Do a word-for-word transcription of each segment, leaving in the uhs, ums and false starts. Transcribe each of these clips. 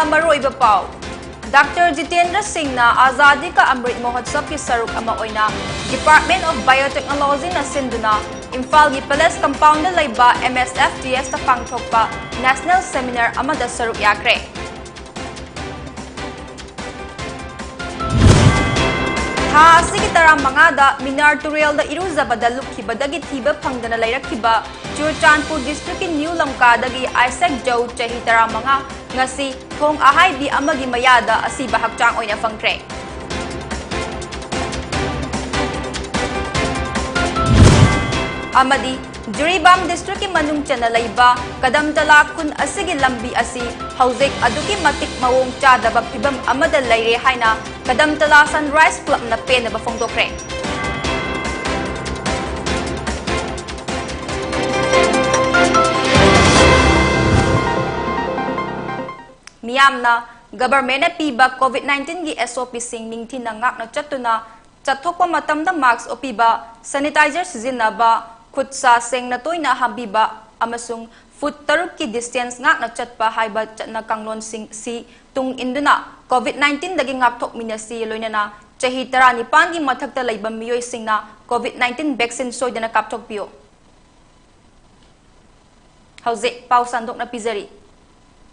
ꯃꯔꯨꯑꯣꯏꯕ ꯄꯥꯎ꯫ ꯗꯥꯛꯇꯔ ꯖꯤꯇꯦꯟꯗ꯭ꯔ ꯁꯤꯡꯅ ꯑꯖꯥꯗꯤ ꯀꯥ ꯑꯃ꯭ꯔꯤꯠ ꯃꯍꯣꯠꯁꯕꯀꯤ ꯁꯔꯨꯛ ꯑꯃ ꯑꯣꯏꯅ Department of Biotechnologyꯅ ꯁꯤꯟꯗꯨꯅ ꯏꯝꯐꯥꯜꯒꯤ Palace Compoundꯗ ꯂꯩꯕ M S F D Sꯇ ꯄꯥꯡꯊꯣꯛꯄ National Seminar ꯑꯃꯗ ꯁꯔꯨꯛ ꯌꯥꯈ꯭ꯔꯦ꯫ ꯊꯥ ꯑꯁꯤꯒꯤ ꯇꯔꯥꯃꯉꯥꯗ ꯃꯤꯅꯥꯔ ꯇꯨꯔꯦꯜꯗ ꯏꯔꯨꯖꯕꯗ ꯂꯨꯞꯈꯤꯕꯗꯒꯤ ꯊꯤꯕ ꯐꯪꯗꯅ ꯂꯩꯔꯛꯈꯤꯕ ꯆꯨꯔꯆꯥꯟꯄꯨꯔ districtꯀꯤ ꯅ꯭ꯌꯨ ꯂꯝꯀꯥꯗꯒꯤ ꯑꯥꯏꯁꯦꯛ ꯖꯧ, ꯆꯍꯤ ꯇꯔꯥꯃꯉꯥ, ꯉꯁꯤ ꯊꯣꯡ ꯑꯍꯥꯏꯕꯤ ꯑꯃꯒꯤ ꯃꯌꯥꯗ ꯑꯁꯤꯕ ꯍꯛꯆꯥꯡ ꯑꯣꯏꯅ ꯐꯪꯈ꯭ꯔꯦ꯫ ꯑꯃꯗꯤ ꯖꯤꯔꯤꯕꯥꯝ districtꯀꯤ ꯃꯅꯨꯡ ꯆꯟꯅ ꯂꯩꯕ ꯀꯗꯝꯇꯂꯥ ꯈꯨꯟ ꯑꯁꯤꯒꯤ ꯂꯝꯕꯤ ꯑꯁꯤ ꯍꯧꯖꯤꯛ ꯑꯗꯨꯛꯀꯤ ꯃꯇꯤꯛ ꯃꯑꯣꯡ ꯆꯥꯗꯕ ꯐꯤꯕꯝ ꯑꯃꯗ ꯂꯩꯔꯦ ꯍꯥꯏꯅ ꯀꯗꯝꯇꯂꯥ Sunrise Clubꯅ ꯄꯦꯟꯗꯕ ꯐꯣꯡꯗꯣꯛꯈ꯭ꯔꯦ꯫ ꯃꯤꯌꯥꯝꯅ governmentꯅ ꯄꯤꯕ COVID nineteenꯒꯤ SOPꯁꯤꯡ ꯅꯤꯡꯊꯤꯅ ꯉꯥꯛꯅ ꯆꯠꯇꯨꯅ ꯆꯠꯊꯣꯛꯄ ꯃꯇꯝꯗ mask ꯎꯞꯄꯤꯕ, sanitizer ꯁꯤꯖꯤꯟꯅꯕ, ꯈꯨꯠ ꯁꯥ ꯁꯦꯡꯅ ꯇꯣꯏꯅ ꯍꯥꯝꯕꯤꯕ ꯑꯃꯁꯨꯡ foot ꯇꯔꯨꯛꯀꯤ distance ꯉꯥꯛꯅ ꯆꯠꯄ ꯍꯥꯏꯕ ꯆꯠꯅ ꯀꯥꯡꯂꯣꯟꯁꯤꯡ ꯁꯤ ꯇꯨꯡ ꯏꯟꯗꯨꯅ COVID nineteenꯗꯒꯤ ꯉꯥꯛꯊꯣꯛꯃꯤꯟꯅꯁꯤ, ꯂꯣꯏꯅꯅ ꯆꯍꯤ ꯇꯔꯥꯅꯤꯄꯥꯟꯒꯤ ꯃꯊꯛꯇ ꯂꯩꯕ ꯃꯤꯑꯣꯏꯁꯤꯡꯅ COVID nineteen vaccine ꯁꯣꯏꯗꯅ ꯀꯥꯞꯊꯣꯛꯄꯤꯌꯨ꯫ ꯍꯧꯖꯤꯛ ꯄꯥꯎ ꯁꯟꯗꯣꯛꯅ ꯄꯤꯖꯔꯤ꯫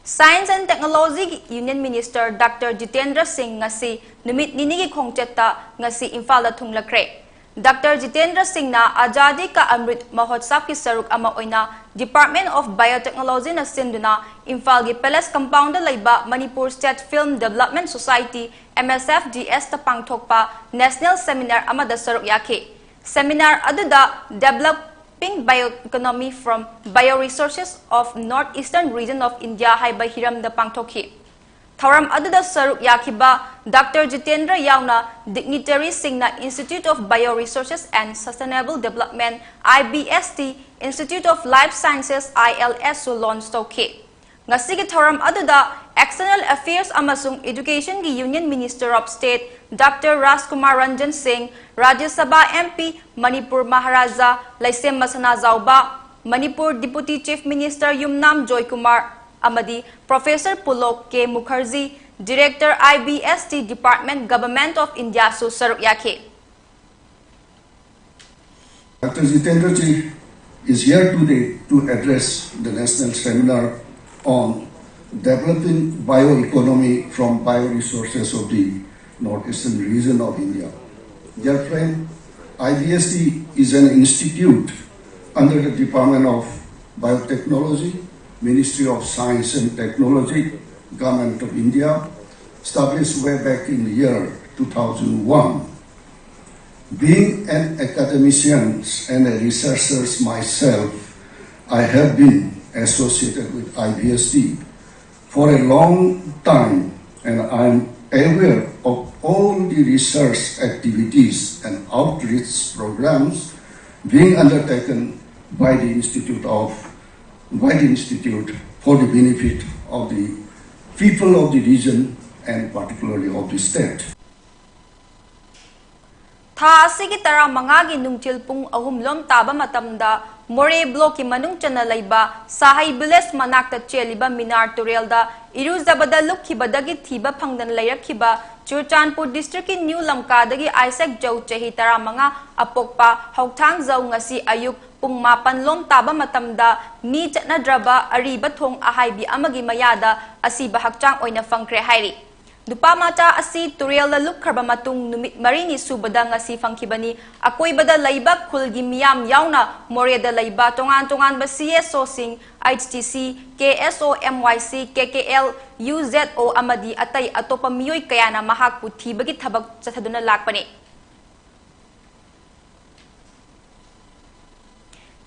Science and Technologyꯒꯤ Union Minister Doctor Jitendra Singh ꯉꯁꯤ ꯅꯨꯃꯤꯠ ꯅꯤꯅꯤꯒꯤ ꯈꯣꯡꯆꯠꯇ ꯉꯁꯤ ꯏꯝꯐꯥꯜꯗ ꯊꯨꯡꯂꯈ꯭ꯔꯦ꯫ ꯗꯥꯛꯇꯔ ꯖꯤꯇꯦꯟꯗ꯭ꯔ ꯁꯤꯡꯅ ꯑꯖꯥꯗꯤ ꯀꯥ ꯑꯃ꯭ꯔꯤꯠ ꯃꯍꯣꯠꯁꯕꯀꯤ ꯁꯔꯨꯛ ꯑꯃ ꯑꯣꯏꯅ Department of Biotechnologyꯅ ꯁꯤꯟꯗꯨꯅ ꯏꯝꯐꯥꯜꯒꯤ Palace Compoundꯗ ꯂꯩꯕ Manipur State Film Development Society, M S F D Sꯇ ꯄꯥꯡꯊꯣꯛꯄ National Seminar ꯑꯃꯗ ꯁꯔꯨꯛ ꯌꯥꯈꯤ꯫ Seminar ꯑꯗꯨꯗ Developing Bioeconomy from Bioresources of North Eastern Region of India ꯍꯥꯏꯕ ꯍꯤꯔꯝꯗ ꯄꯥꯡꯊꯣꯛꯈꯤ꯫ ꯊꯧꯔꯝ ꯑꯗꯨꯗ ꯁꯔꯨꯛ ꯌꯥꯈꯤꯕ ꯗꯥꯛꯇꯔ ꯖꯤꯇꯦꯟꯗ꯭ꯔ ꯌꯥꯎꯅ dignitaryꯁꯤꯡꯅ Institute of Bioresources and Sustainable Development, I B S T, Institute of Life Sciences, I L S ꯁꯨ launch ꯇꯧꯈꯤ꯫ ꯉꯁꯤꯒꯤ ꯊꯧꯔꯝ ꯑꯗꯨꯗ External Affairs ꯑꯃꯁꯨꯡ Educationꯒꯤ Union Minister of State doctor Rajkumar Ranjan Singh, Rajya Sabha M P, Manipur Maharaja ꯂꯩꯁꯦꯝꯕ Sanajaoba, Manipur Deputy Chief Minister ꯌꯨꯝꯅꯥꯝ ꯖꯣꯏꯀꯨꯃꯥꯔ, ꯑꯃꯗꯤ Professor Pulok K Mukherjee, Director I B S T Department, Government of India ꯁꯨ ꯁꯔꯨꯛ ꯌꯥꯈꯤ꯫ Doctor Jitendra ji is here today to address the national seminar on developing bioeconomy from bioresources of the northeastern region of India. Dear friend, I B S T is an institute under the Department of Biotechnology, Ministry of Science and Technology, Government of India, established way back in the year two thousand one. Being an academician and a researcher myself, I have been associated with I B S T for a long time, and I am aware of all the research activities and outreach programs being undertaken by the Institute of by the Institute for the benefit of the people of the region and particularly of the state. ꯊꯥ ꯑꯁꯤꯒꯤ ꯇꯔꯥꯃꯉꯥꯒꯤ ꯅꯨꯡꯊꯤꯜ ꯄꯨꯡ ꯑꯍꯨꯝ ꯂꯣꯝ ꯇꯥꯕ ꯃꯇꯝꯗ ꯃꯣꯔꯦ ꯕ꯭ꯂꯣꯛꯀꯤ ꯃꯅꯨꯡ ꯆꯟꯅ ꯂꯩꯕ ꯁꯥꯍꯩ ꯚꯤꯂꯦꯖ ꯃꯅꯥꯛꯇ ꯆꯦꯜꯂꯤꯕ ꯃꯤꯅꯥꯔ ꯇꯨꯔꯦꯜꯗ ꯏꯔꯨꯖꯕꯗ ꯂꯨꯞꯈꯤꯕꯗꯒꯤ ꯊꯤꯕ ꯐꯪꯗꯅ ꯂꯩꯔꯛꯈꯤꯕ ꯆꯨꯔꯆꯥꯟꯄꯨꯔ ꯗꯤꯁꯇ꯭ꯔꯤꯛꯀꯤ ꯅ꯭ꯌꯨ ꯂꯝꯀꯥꯗꯒꯤ ꯑꯥꯏꯁꯦꯛ ꯖꯧ, ꯆꯍꯤ ꯇꯔꯥꯃꯉꯥ, ꯑꯄꯣꯛꯄ ꯍꯧꯊꯥꯡ ꯖꯧ ꯉꯁꯤ ꯑꯌꯨꯛ ꯄꯨꯡ ꯃꯥꯄꯟ ꯂꯣꯝ ꯇꯥꯕ ꯃꯇꯝꯗ ꯃꯤ ꯆꯠꯅꯗ꯭ꯔꯕ ꯑꯔꯤꯕ ꯊꯣꯡ ꯑꯍꯥꯏꯕꯤ ꯑꯃꯒꯤ ꯃꯌꯥꯗ ꯑꯁꯤꯕ ꯍꯛꯆꯥꯡ ꯑꯣꯏꯅ ꯐꯪꯈ꯭ꯔꯦ ꯍꯥꯏꯔꯤ꯫ ꯅꯨꯄꯥ ꯃꯆꯥ ꯑꯁꯤ ꯇꯨꯔꯦꯜꯗ ꯂꯨꯞꯈ꯭ꯔꯕ ꯃꯇꯨꯡ ꯅꯨꯃꯤꯠ ꯃꯔꯤꯅꯤ ꯁꯨꯕꯗ ꯉꯁꯤ ꯐꯪꯈꯤꯕꯅꯤ꯫ ꯑꯀꯣꯏꯕꯗ ꯂꯩꯕ ꯈꯨꯜꯒꯤ ꯃꯤꯌꯥꯝ ꯌꯥꯎꯅ ꯃꯣꯔꯦꯗ ꯂꯩꯕ ꯇꯣꯉꯥꯟ ꯇꯣꯉꯥꯟꯕ C S O ꯁꯤꯡ, H T C, K S O M Y C, K K L, U Z O ꯑꯃꯗꯤ ꯑꯇꯩ ꯑꯇꯣꯞꯄ ꯃꯤꯑꯣꯏ ꯀꯌꯥꯅ ꯃꯍꯥꯛꯄꯨ ꯊꯤꯕꯒꯤ ꯊꯕꯛ ꯆꯠꯊꯗꯨꯅ ꯂꯥꯛꯄꯅꯤ꯫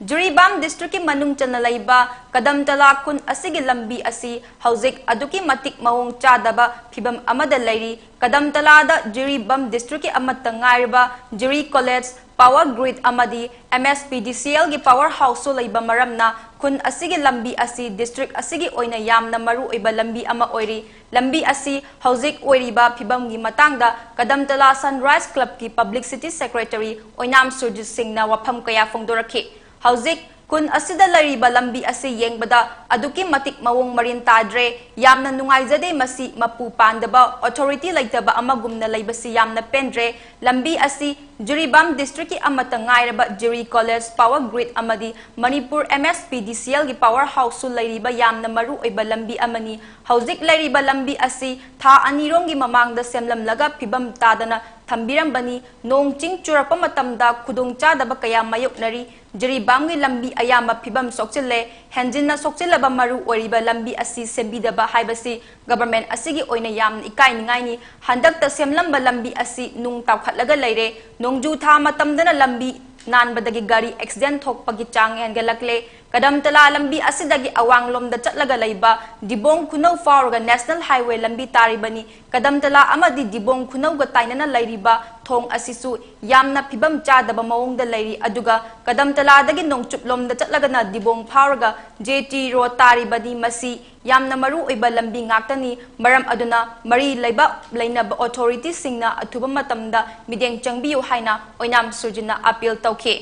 ꯖꯤꯔꯤꯕꯥꯝ ꯗꯤꯁꯇ꯭ꯔꯤꯛꯀꯤ ꯃꯅꯨꯡ ꯆꯟꯅ ꯂꯩꯕ ꯀꯗꯝꯇꯂꯥ ꯈꯨꯟ ꯑꯁꯤꯒꯤ ꯂꯝꯕꯤ ꯑꯁꯤ ꯍꯧꯖꯤꯛ ꯑꯗꯨꯛꯀꯤ ꯃꯇꯤꯛ ꯃꯑꯣꯡ ꯆꯥꯗꯕ ꯐꯤꯚꯝ ꯑꯃꯗ ꯂꯩꯔꯤ꯫ ꯀꯗꯝꯇꯂꯥꯗ ꯖꯤꯔꯤꯕꯥꯝ ꯗꯤꯁꯇ꯭ꯔꯤꯛꯀꯤ ꯑꯃꯠꯇ ꯉꯥꯏꯔꯕ ꯖꯤꯔꯤ ꯀꯣꯂꯦꯖ, ꯄꯥꯋꯔ ꯒ꯭ꯔꯤꯗ ꯑꯃꯗꯤ M S P D C L ꯒꯤ ꯄꯥꯋꯔ ꯍꯥꯎꯁꯁꯨ ꯂꯩꯕ ꯃꯔꯝꯅ ꯈꯨꯟ ꯑꯁꯤꯒꯤ ꯂꯝꯕꯤ ꯑꯁꯤ ꯗꯤꯁꯇ꯭ꯔꯤꯛ ꯑꯁꯤꯒꯤ ꯑꯣꯏꯅ ꯌꯥꯝꯅ ꯃꯔꯨ ꯑꯣꯏꯕ ꯂꯝꯕꯤ ꯑꯃ ꯑꯣꯏꯔꯤ꯫ ꯂꯝꯕꯤ ꯑꯁꯤ ꯍꯧꯖꯤꯛ ꯑꯣꯏꯔꯤꯕ ꯐꯤꯚꯝꯒꯤ ꯃꯇꯥꯡꯗ ꯀꯗꯝꯇꯂꯥ ꯁꯟꯔꯥꯏꯖ ꯀ꯭ꯂꯕꯀꯤ ꯄꯕ꯭ꯂꯤꯁꯤꯇꯤ ꯁꯦꯀ꯭ꯔꯦꯇꯔꯤ ꯑꯣꯏꯅꯥꯝ ꯁꯨꯔꯖꯤꯠ ꯁꯤꯡꯅ ꯋꯥꯐꯝ ꯀꯌꯥ ꯐꯣꯡꯗꯣꯔꯛꯈꯤ꯫ ꯍꯧꯖꯤꯛ ꯈꯨꯟ ꯑꯁꯤꯗ ꯂꯩꯔꯤꯕ ꯂꯝꯕꯤ ꯑꯁꯤ ꯌꯦꯡꯕꯗ ꯑꯗꯨꯛꯀꯤ ꯃꯇꯤꯛ ꯃꯑꯣꯡ ꯃꯔꯤꯟ ꯇꯥꯗ꯭ꯔꯦ꯫ ꯌꯥꯝꯅ ꯅꯨꯡꯉꯥꯏꯖꯗꯦ꯫ ꯃꯁꯤ ꯃꯄꯨ ꯄꯥꯟꯗꯕ, ꯑꯣꯊꯣꯔꯤꯇꯤ ꯂꯩꯇꯕ ꯑꯃꯒꯨꯝꯅ ꯂꯩꯕꯁꯤ ꯌꯥꯝꯅ ꯄꯦꯟꯗ꯭ꯔꯦ꯫ ꯂꯝꯕꯤ ꯑꯁꯤ ꯖꯤꯔꯤꯕꯥꯝ ꯗꯤꯁꯇ꯭ꯔꯤꯛꯀꯤ ꯑꯃꯠꯇ ꯉꯥꯏꯔꯕ ꯖꯤꯔꯤ ꯀꯣꯂꯦꯖ, ꯄꯥꯋꯔ ꯒ꯭ꯔꯤꯗ ꯑꯃꯗꯤ ꯃꯅꯤꯄꯨꯔ ꯑꯦꯝ ꯑꯦꯁ ꯄꯤ ꯗꯤ ꯁꯤ ꯑꯦꯜꯒꯤ ꯄꯥꯋꯔ ꯍꯥꯎꯁꯁꯨ ꯂꯩꯔꯤꯕ ꯌꯥꯝꯅ ꯃꯔꯨ ꯑꯣꯏꯕ ꯂꯝꯕꯤ ꯑꯃꯅꯤ꯫ ꯍꯧꯖꯤꯛ ꯂꯩꯔꯤꯕ ꯂꯝꯕꯤ ꯑꯁꯤ ꯊꯥ ꯑꯅꯤꯔꯣꯝꯒꯤ ꯃꯃꯥꯡꯗ ꯁꯦꯝꯂꯝꯂꯒ ꯐꯤꯕꯝ ꯇꯥꯗꯅ ꯊꯝꯕꯤꯔꯝꯕꯅꯤ꯫ ꯅꯣꯡ ꯆꯤꯡ ꯆꯨꯔꯛꯄ ꯃꯇꯝꯗ ꯈꯨꯗꯣꯡꯆꯥꯗꯕ ꯀꯌꯥ ꯃꯥꯌꯣꯛꯅꯔꯤ꯫ ꯖꯤꯔꯤꯕꯥꯝꯒꯤ ꯂꯝꯕꯤ ꯑꯌꯥꯝꯕ ꯐꯤꯕꯝ ꯁꯣꯛꯆꯤꯜꯂꯦ꯫ ꯍꯦꯟꯖꯤꯟꯅ ꯁꯣꯛꯆꯤꯜꯂꯕ ꯃꯔꯨ ꯑꯣꯏꯔꯤꯕ ꯂꯝꯕꯤ ꯑꯁꯤ ꯁꯦꯝꯕꯤꯗꯕ ꯍꯥꯏꯕꯁꯤ ꯒꯕꯔꯃꯦꯟ ꯑꯁꯤꯒꯤ ꯑꯣꯏꯅ ꯌꯥꯝꯅ ꯏꯀꯥꯏꯅꯤꯡꯉꯥꯏꯅꯤ꯫ ꯍꯟꯗꯛꯇ ꯁꯦꯝꯂꯝꯕ ꯂꯝꯕꯤ ꯑꯁꯤ ꯅꯨꯡ ꯇꯥꯎꯈꯠꯂꯒ ꯂꯩꯔꯦ꯫ ꯅꯣꯡꯖꯨ ꯊꯥ ꯃꯇꯝꯗꯅ ꯂꯝꯕꯤ ꯅꯥꯟꯕꯗꯒꯤ ꯒꯥꯔꯤ ꯑꯦꯛꯁꯤꯗꯦꯟ ꯊꯣꯛꯄꯒꯤ ꯆꯥꯡ ꯍꯦꯟꯒꯠꯂꯛꯂꯦ꯫ ꯀꯗꯝꯇꯂꯥ ꯂꯝꯕꯤ ꯑꯁꯤꯗꯒꯤ ꯑꯋꯥꯡꯂꯣꯝꯗ ꯆꯠꯂꯒ ꯂꯩꯕ ꯗꯤꯕꯣꯡ ꯈꯨꯅꯧ ꯐꯥꯎꯔꯒ ꯅꯦꯁꯅꯦꯜ ꯍꯥꯏꯋꯦ ꯂꯝꯕꯤ ꯇꯥꯔꯤꯕꯅꯤ꯫ ꯀꯗꯝꯇꯂꯥ ꯑꯃꯗꯤ ꯗꯤꯕꯣꯡ ꯈꯨꯅꯧꯒ ꯇꯥꯏꯅꯅ ꯂꯩꯔꯤꯕ ꯊꯣꯡ ꯑꯁꯤꯁꯨ ꯌꯥꯝꯅ ꯐꯤꯕꯝ ꯆꯥꯗꯕ ꯃꯑꯣꯡꯗ ꯂꯩꯔꯤ꯫ ꯑꯗꯨꯒ ꯀꯗꯝꯇꯂꯥꯗꯒꯤ ꯅꯣꯡꯆꯨꯞꯂꯣꯝꯗ ꯆꯠꯂꯒꯅ ꯗꯤꯕꯣꯡ ꯐꯥꯎꯔꯒ ꯖꯦ ꯇꯤ ꯔꯣꯗ ꯇꯥꯔꯤꯕꯅꯤ꯫ ꯃꯁꯤ ꯌꯥꯝꯅ ꯃꯔꯨ ꯑꯣꯏꯕ ꯂꯝꯕꯤ ꯉꯥꯛꯇꯅꯤ꯫ ꯃꯔꯝ ꯑꯗꯨꯅ ꯃꯔꯤ ꯂꯩꯕ ꯂꯩꯅꯕ ꯑꯣꯊꯣꯔꯤꯇꯤꯁꯤꯡꯅ ꯑꯊꯨꯕ ꯃꯇꯝꯗ ꯃꯤꯠꯌꯦꯡ ꯆꯪꯕꯤꯌꯨ ꯍꯥꯏꯅ ꯑꯣꯏꯅꯥꯝ ꯁꯨꯔꯖꯤꯅ ꯑꯄꯤꯜ ꯇꯧꯈꯤ꯫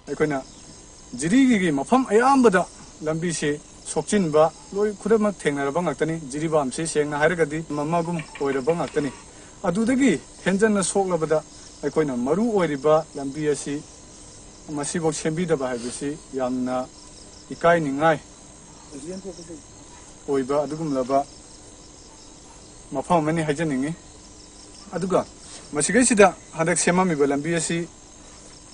ꯑꯩꯈꯣꯏꯅ ꯖꯤꯔꯤꯒꯤ ꯃꯐꯝ ꯑꯌꯥꯝꯕꯗ ꯂꯝꯕꯤꯁꯤ ꯁꯣꯛꯆꯤꯟꯕ ꯂꯣꯏ ꯈꯨꯗꯤꯡꯃꯛ ꯊꯦꯡꯅꯔꯕ ꯉꯥꯛꯇꯅꯤ꯫ ꯖꯤꯔꯤꯕꯥꯝꯁꯤ ꯁꯦꯡꯅ ꯍꯥꯏꯔꯒꯗꯤ ꯑꯃꯒꯨꯝ ꯑꯣꯏꯔꯕ ꯉꯥꯛꯇꯅꯤ꯫ ꯑꯗꯨꯗꯒꯤ ꯍꯦꯟꯖꯟꯅ ꯁꯣꯛꯂꯕꯗ ꯑꯩꯈꯣꯏꯅ ꯃꯔꯨ ꯑꯣꯏꯔꯤꯕ ꯂꯝꯕꯤ ꯑꯁꯤ ꯃꯁꯤꯐꯥꯎ ꯁꯦꯝꯕꯤꯗꯕ ꯍꯥꯏꯕꯁꯤ ꯌꯥꯝꯅ ꯏꯀꯥꯏꯅꯤꯡꯉꯥꯏ ꯑꯣꯏꯕ ꯑꯗꯨꯒꯨꯝꯂꯕ ꯃꯐꯝ ꯑꯃꯅꯤ ꯍꯥꯏꯖꯅꯤꯡꯉꯤ꯫ ꯑꯗꯨꯒ ꯃꯁꯤꯗꯩꯁꯤꯗ ꯍꯟꯗꯛ ꯁꯦꯝꯃꯝꯃꯤꯕ ꯂꯝꯕꯤ ꯑꯁꯤ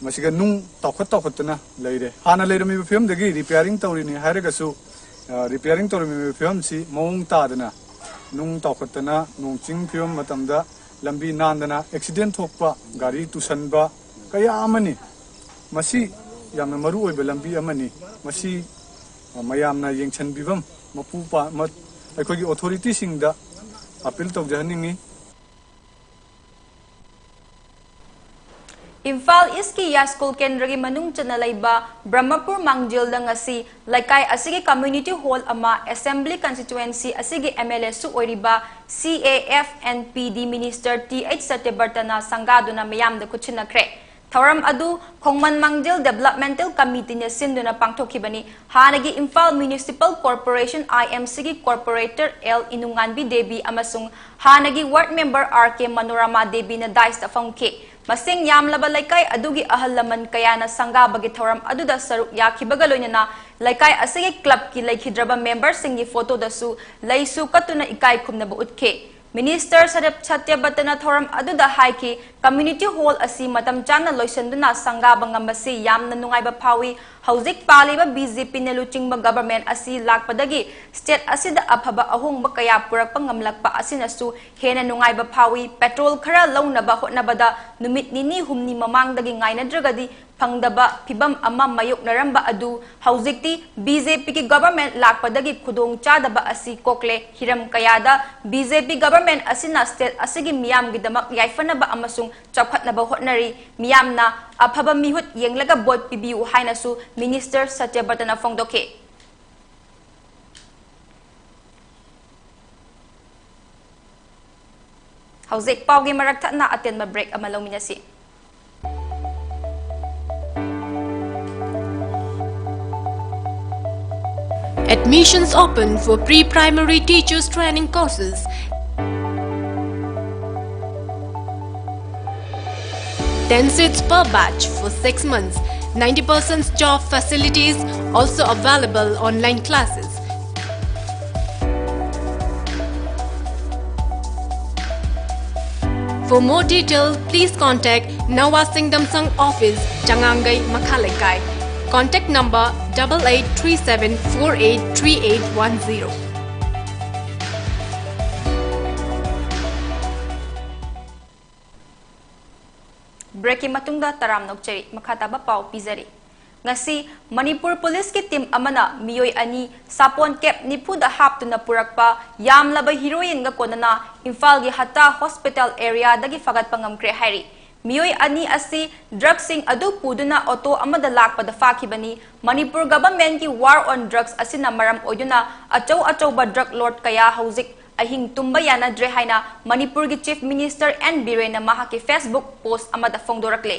ꯃꯁꯤꯒ ꯅꯨꯡ ꯇꯥꯎꯈꯠ ꯇꯥꯎꯈꯠꯇꯅ ꯂꯩꯔꯦ꯫ ꯍꯥꯟꯅ ꯂꯩꯔꯝꯃꯤꯕ ꯐꯤꯕꯝꯗꯒꯤ ꯔꯤꯄꯤꯌꯥꯔꯤꯡ ꯇꯧꯔꯤꯅꯤ ꯍꯥꯏꯔꯒꯁꯨ, ꯑ, ꯔꯤꯄꯤꯌꯥꯔꯤꯡ ꯇꯧꯔꯝꯃꯤꯕ ꯐꯤꯕꯝꯁꯤ ꯃꯑꯣꯡ ꯇꯥꯗꯅ ꯅꯨꯡ ꯇꯥꯎꯈꯠꯇꯅ ꯅꯣꯡ ꯆꯤꯡ ꯐꯤꯕꯝ ꯃꯇꯝꯗ ꯂꯝꯕꯤ ꯅꯥꯟꯗꯅ ꯑꯦꯛꯁꯤꯗꯦꯟ ꯊꯣꯛꯄ, ꯒꯥꯔꯤ ꯇꯨꯁꯟꯕ ꯀꯌꯥ ꯑꯃꯅꯤ꯫ ꯃꯁꯤ ꯌꯥꯝꯅ ꯃꯔꯨ ꯑꯣꯏꯕ ꯂꯝꯕꯤ ꯑꯃꯅꯤ꯫ ꯃꯁꯤ, ꯑ, ꯃꯌꯥꯝꯅ ꯌꯦꯡꯁꯤꯟꯕꯤꯐꯝ ꯃꯄꯨ ꯄꯥ-, ꯃ-, ꯑꯩꯈꯣꯏꯒꯤ ꯑꯣꯊꯣꯔꯤꯇꯤꯁꯤꯡꯗ ꯑꯄꯤꯜ ꯇꯧꯖꯍꯟꯅꯤꯡꯉꯤ꯫ ꯏꯝꯐꯥꯜ ꯏꯁꯀꯤ ꯌꯥꯏꯁ꯭ꯀꯨꯜ ꯀꯦꯟꯗ꯭ꯔꯒꯤ ꯃꯅꯨꯡ ꯆꯟꯅ ꯂꯩꯕ ꯕ꯭ꯔꯍꯃꯄꯨꯔ ꯃꯥꯡꯖꯤꯜꯗ ꯉꯁꯤ ꯂꯩꯀꯥꯏ ꯑꯁꯤꯒꯤ ꯀꯝꯃ꯭ꯌꯨꯅꯤꯇꯤ ꯍꯣꯜ ꯑꯃ ꯑꯦꯁꯦꯝꯕ꯭ꯂꯤ ꯀꯟꯁꯇꯤꯇ꯭ꯌꯨꯑꯦꯟꯁꯤ ꯑꯁꯤꯒꯤ ꯑꯦꯝ ꯑꯦꯜ ꯑꯦꯁꯨ ꯑꯣꯏꯔꯤꯕ ꯁꯤ A F N P D minister T H ꯁꯇ꯭ꯌꯕ꯭ꯔꯇꯅ ꯁꯪꯒꯥꯗꯨꯅ ꯃꯤꯌꯥꯝꯗ ꯈꯨꯠꯁꯤꯟꯅꯈ꯭ꯔꯦ꯫ ꯊꯧꯔꯝ ꯑꯗꯨ ꯈꯣꯡꯃꯟ ꯃꯥꯡꯖꯤꯜ Developmental Committeeꯅ ꯁꯤꯟꯗꯨꯅ ꯄꯥꯡꯊꯣꯛꯈꯤꯕꯅꯤ꯫ ꯍꯥꯟꯅꯒꯤ Imphal Municipal Corporation, IMCꯒꯤ Corporator L ꯏꯅꯨꯉꯥꯟꯕꯤ Devi ꯑꯃꯁꯨꯡ ꯍꯥꯟꯅꯒꯤ Ward Member R K Manorama ꯗꯦꯕꯤꯅ dais ꯐꯝꯈꯤ꯫ ꯃꯁꯤꯡ ꯌꯥꯝꯂꯕ ꯂꯩꯀꯥꯏ ꯑꯗꯨꯒꯤ ꯑꯍꯜ ꯂꯃꯟ ꯀꯌꯥꯅ ꯁꯪꯒꯥꯕꯒꯤ ꯊꯧꯔꯝ ꯑꯗꯨꯗ ꯁꯔꯨꯛ ꯌꯥꯈꯤꯕꯒ ꯂꯣꯏꯅꯅ ꯂꯩꯀꯥꯏ ꯑꯁꯤꯒꯤ clubꯀꯤ ꯂꯩꯈꯤꯗ꯭ꯔꯕ memberꯁꯤꯡꯒꯤ photoꯗꯁꯨ ꯂꯩꯁꯨ ꯀꯠꯇꯨꯅ ꯏꯀꯥꯏ ꯈꯨꯝꯅꯕ ꯎꯠꯈꯤ꯫ Minister ꯁꯔꯞ ꯁꯇ꯭ꯌꯕ꯭ꯔꯇꯅ ꯊꯧꯔꯝ ꯑꯗꯨꯗ ꯍꯥꯏꯈꯤ, community hall ꯑꯁꯤ ꯃꯇꯝ ꯆꯥꯅ ꯂꯣꯏꯁꯤꯟꯗꯨꯅ ꯁꯪꯒꯥꯕ ꯉꯝꯕꯁꯤ ꯌꯥꯝꯅ ꯅꯨꯡꯉꯥꯏꯕ ꯐꯥꯎꯏ꯫ ꯍꯧꯖꯤꯛ ꯄꯥꯜꯂꯤꯕ BJPꯅ ꯂꯨꯆꯤꯡꯕ government ꯑꯁꯤ ꯂꯥꯛꯄꯗꯒꯤ state ꯑꯁꯤꯗ ꯑꯐꯕ ꯑꯍꯣꯡꯕ ꯀꯌꯥ ꯄꯨꯔꯛꯄ ꯉꯝꯂꯛꯄ ꯑꯁꯤꯅꯁꯨ ꯍꯦꯟꯅ ꯅꯨꯡꯉꯥꯏꯕ ꯐꯥꯎꯏ꯫ Petrol ꯈꯔ ꯂꯧꯅꯕ ꯍꯣꯠꯅꯕꯗ ꯅꯨꯃꯤꯠ ꯅꯤꯅꯤ ꯍꯨꯝꯅꯤ ꯃꯃꯥꯡꯗꯒꯤ ꯉꯥꯏꯅꯗ꯭ꯔꯒꯗꯤ ꯐꯪꯗꯕ ꯐꯤꯚꯝ ꯑꯃ ꯃꯥꯌꯣꯛꯅꯔꯝꯕ ꯑꯗꯨ ꯍꯧꯖꯤꯛꯇꯤ BJPꯒꯤ government ꯂꯥꯛꯄꯗꯒꯤ ꯈꯨꯗꯣꯡ ꯆꯥꯗꯕ ꯑꯁꯤ ꯀꯣꯛꯂꯦ꯫ ꯍꯤꯔꯝ ꯀꯌꯥꯗ BJP government ꯑꯁꯤꯅ state ꯑꯁꯤꯒꯤ ꯃꯤꯌꯥꯝꯒꯤꯗꯃꯛ ꯌꯥꯏꯐꯅꯕ ꯑꯃꯁꯨꯡ ꯆꯥꯎꯈꯠꯅꯕ ꯍꯣꯠꯅꯔꯤ꯫ ꯃꯤꯌꯥꯝꯅ ꯑꯐꯕ ꯃꯤꯍꯨꯠ ꯌꯦꯡꯂꯒ vote ꯄꯤꯕꯤꯌꯨ ꯍꯥꯏꯅꯁꯨ Minister ꯁꯇ꯭ꯌꯕ꯭ꯔꯇꯅ ꯐꯣꯡꯗꯣꯛꯈꯤ꯫ ꯍꯧꯖꯤꯛ ꯄꯥꯎꯒꯤ ꯃꯔꯛ ꯊꯠꯅ ꯑꯇꯦꯟꯕ break ꯑꯃ ꯂꯧꯃꯤꯟꯅꯁꯤ꯫ Admissions open for pre-primary teachers training courses. Ten seats per batch for six months. Ninety percent job facilities, also available online classes. For more detail, please contact Nawa Singdamsang office, Changangai, Makha Lekai. Contact number double eight three seven four eight three eight one zero. Breakꯀꯤ ꯃꯇꯨꯡꯗ ꯇꯔꯥꯝꯅ ꯑꯣꯛꯆꯔꯤ꯫ ꯃꯈꯥ ꯇꯥꯕ ꯄꯥꯎ ꯄꯤꯖꯔꯤ꯫ ꯉꯁꯤ ꯃꯅꯤꯄꯨꯔ ꯄꯨꯂꯤꯁꯀꯤ team ꯑꯃꯅ ꯃꯤꯑꯣꯏ ꯑꯅꯤ ꯁꯥꯄꯣꯟ cap ꯅꯤꯐꯨꯗ ꯍꯥꯞꯇꯨꯅ ꯄꯨꯔꯛꯄ ꯌꯥꯝꯂꯕ heroinꯒ ꯀꯣꯟꯅꯅ ꯏꯝꯐꯥꯜꯒꯤ ꯍꯠꯇꯥ hospital areaꯗꯒꯤ ꯐꯥꯒꯠꯄ ꯉꯝꯈ꯭ꯔꯦ ꯍꯥꯏꯔꯤ꯫ ꯃꯤꯑꯣꯏ ꯑꯅꯤ ꯑꯁꯤ drugꯁꯤꯡ ꯑꯗꯨ ꯄꯨꯗꯨꯅ auto ꯑꯃꯗ ꯂꯥꯛꯄꯗ ꯐꯥꯈꯤꯕꯅꯤ꯫ ꯃꯅꯤꯄꯨꯔ governmentꯀꯤ war on drugs ꯑꯁꯤꯅ ꯃꯔꯝ ꯑꯣꯏꯗꯨꯅ ꯑꯆꯧ ꯑꯆꯧꯕ drug lord ꯀꯌꯥ ꯍꯧꯖꯤꯛ ꯑꯍꯤꯡ ꯇꯨꯝꯕ ꯌꯥꯅꯗ꯭ꯔꯦ ꯍꯥꯏꯅ ꯃꯅꯤꯄꯨꯔꯒꯤ Chief Minister N ꯕꯤꯔꯦꯟꯅ ꯃꯍꯥꯛꯀꯤ Facebook post ꯑꯃꯗ ꯐꯣꯡꯗꯣꯔꯛꯂꯦ꯫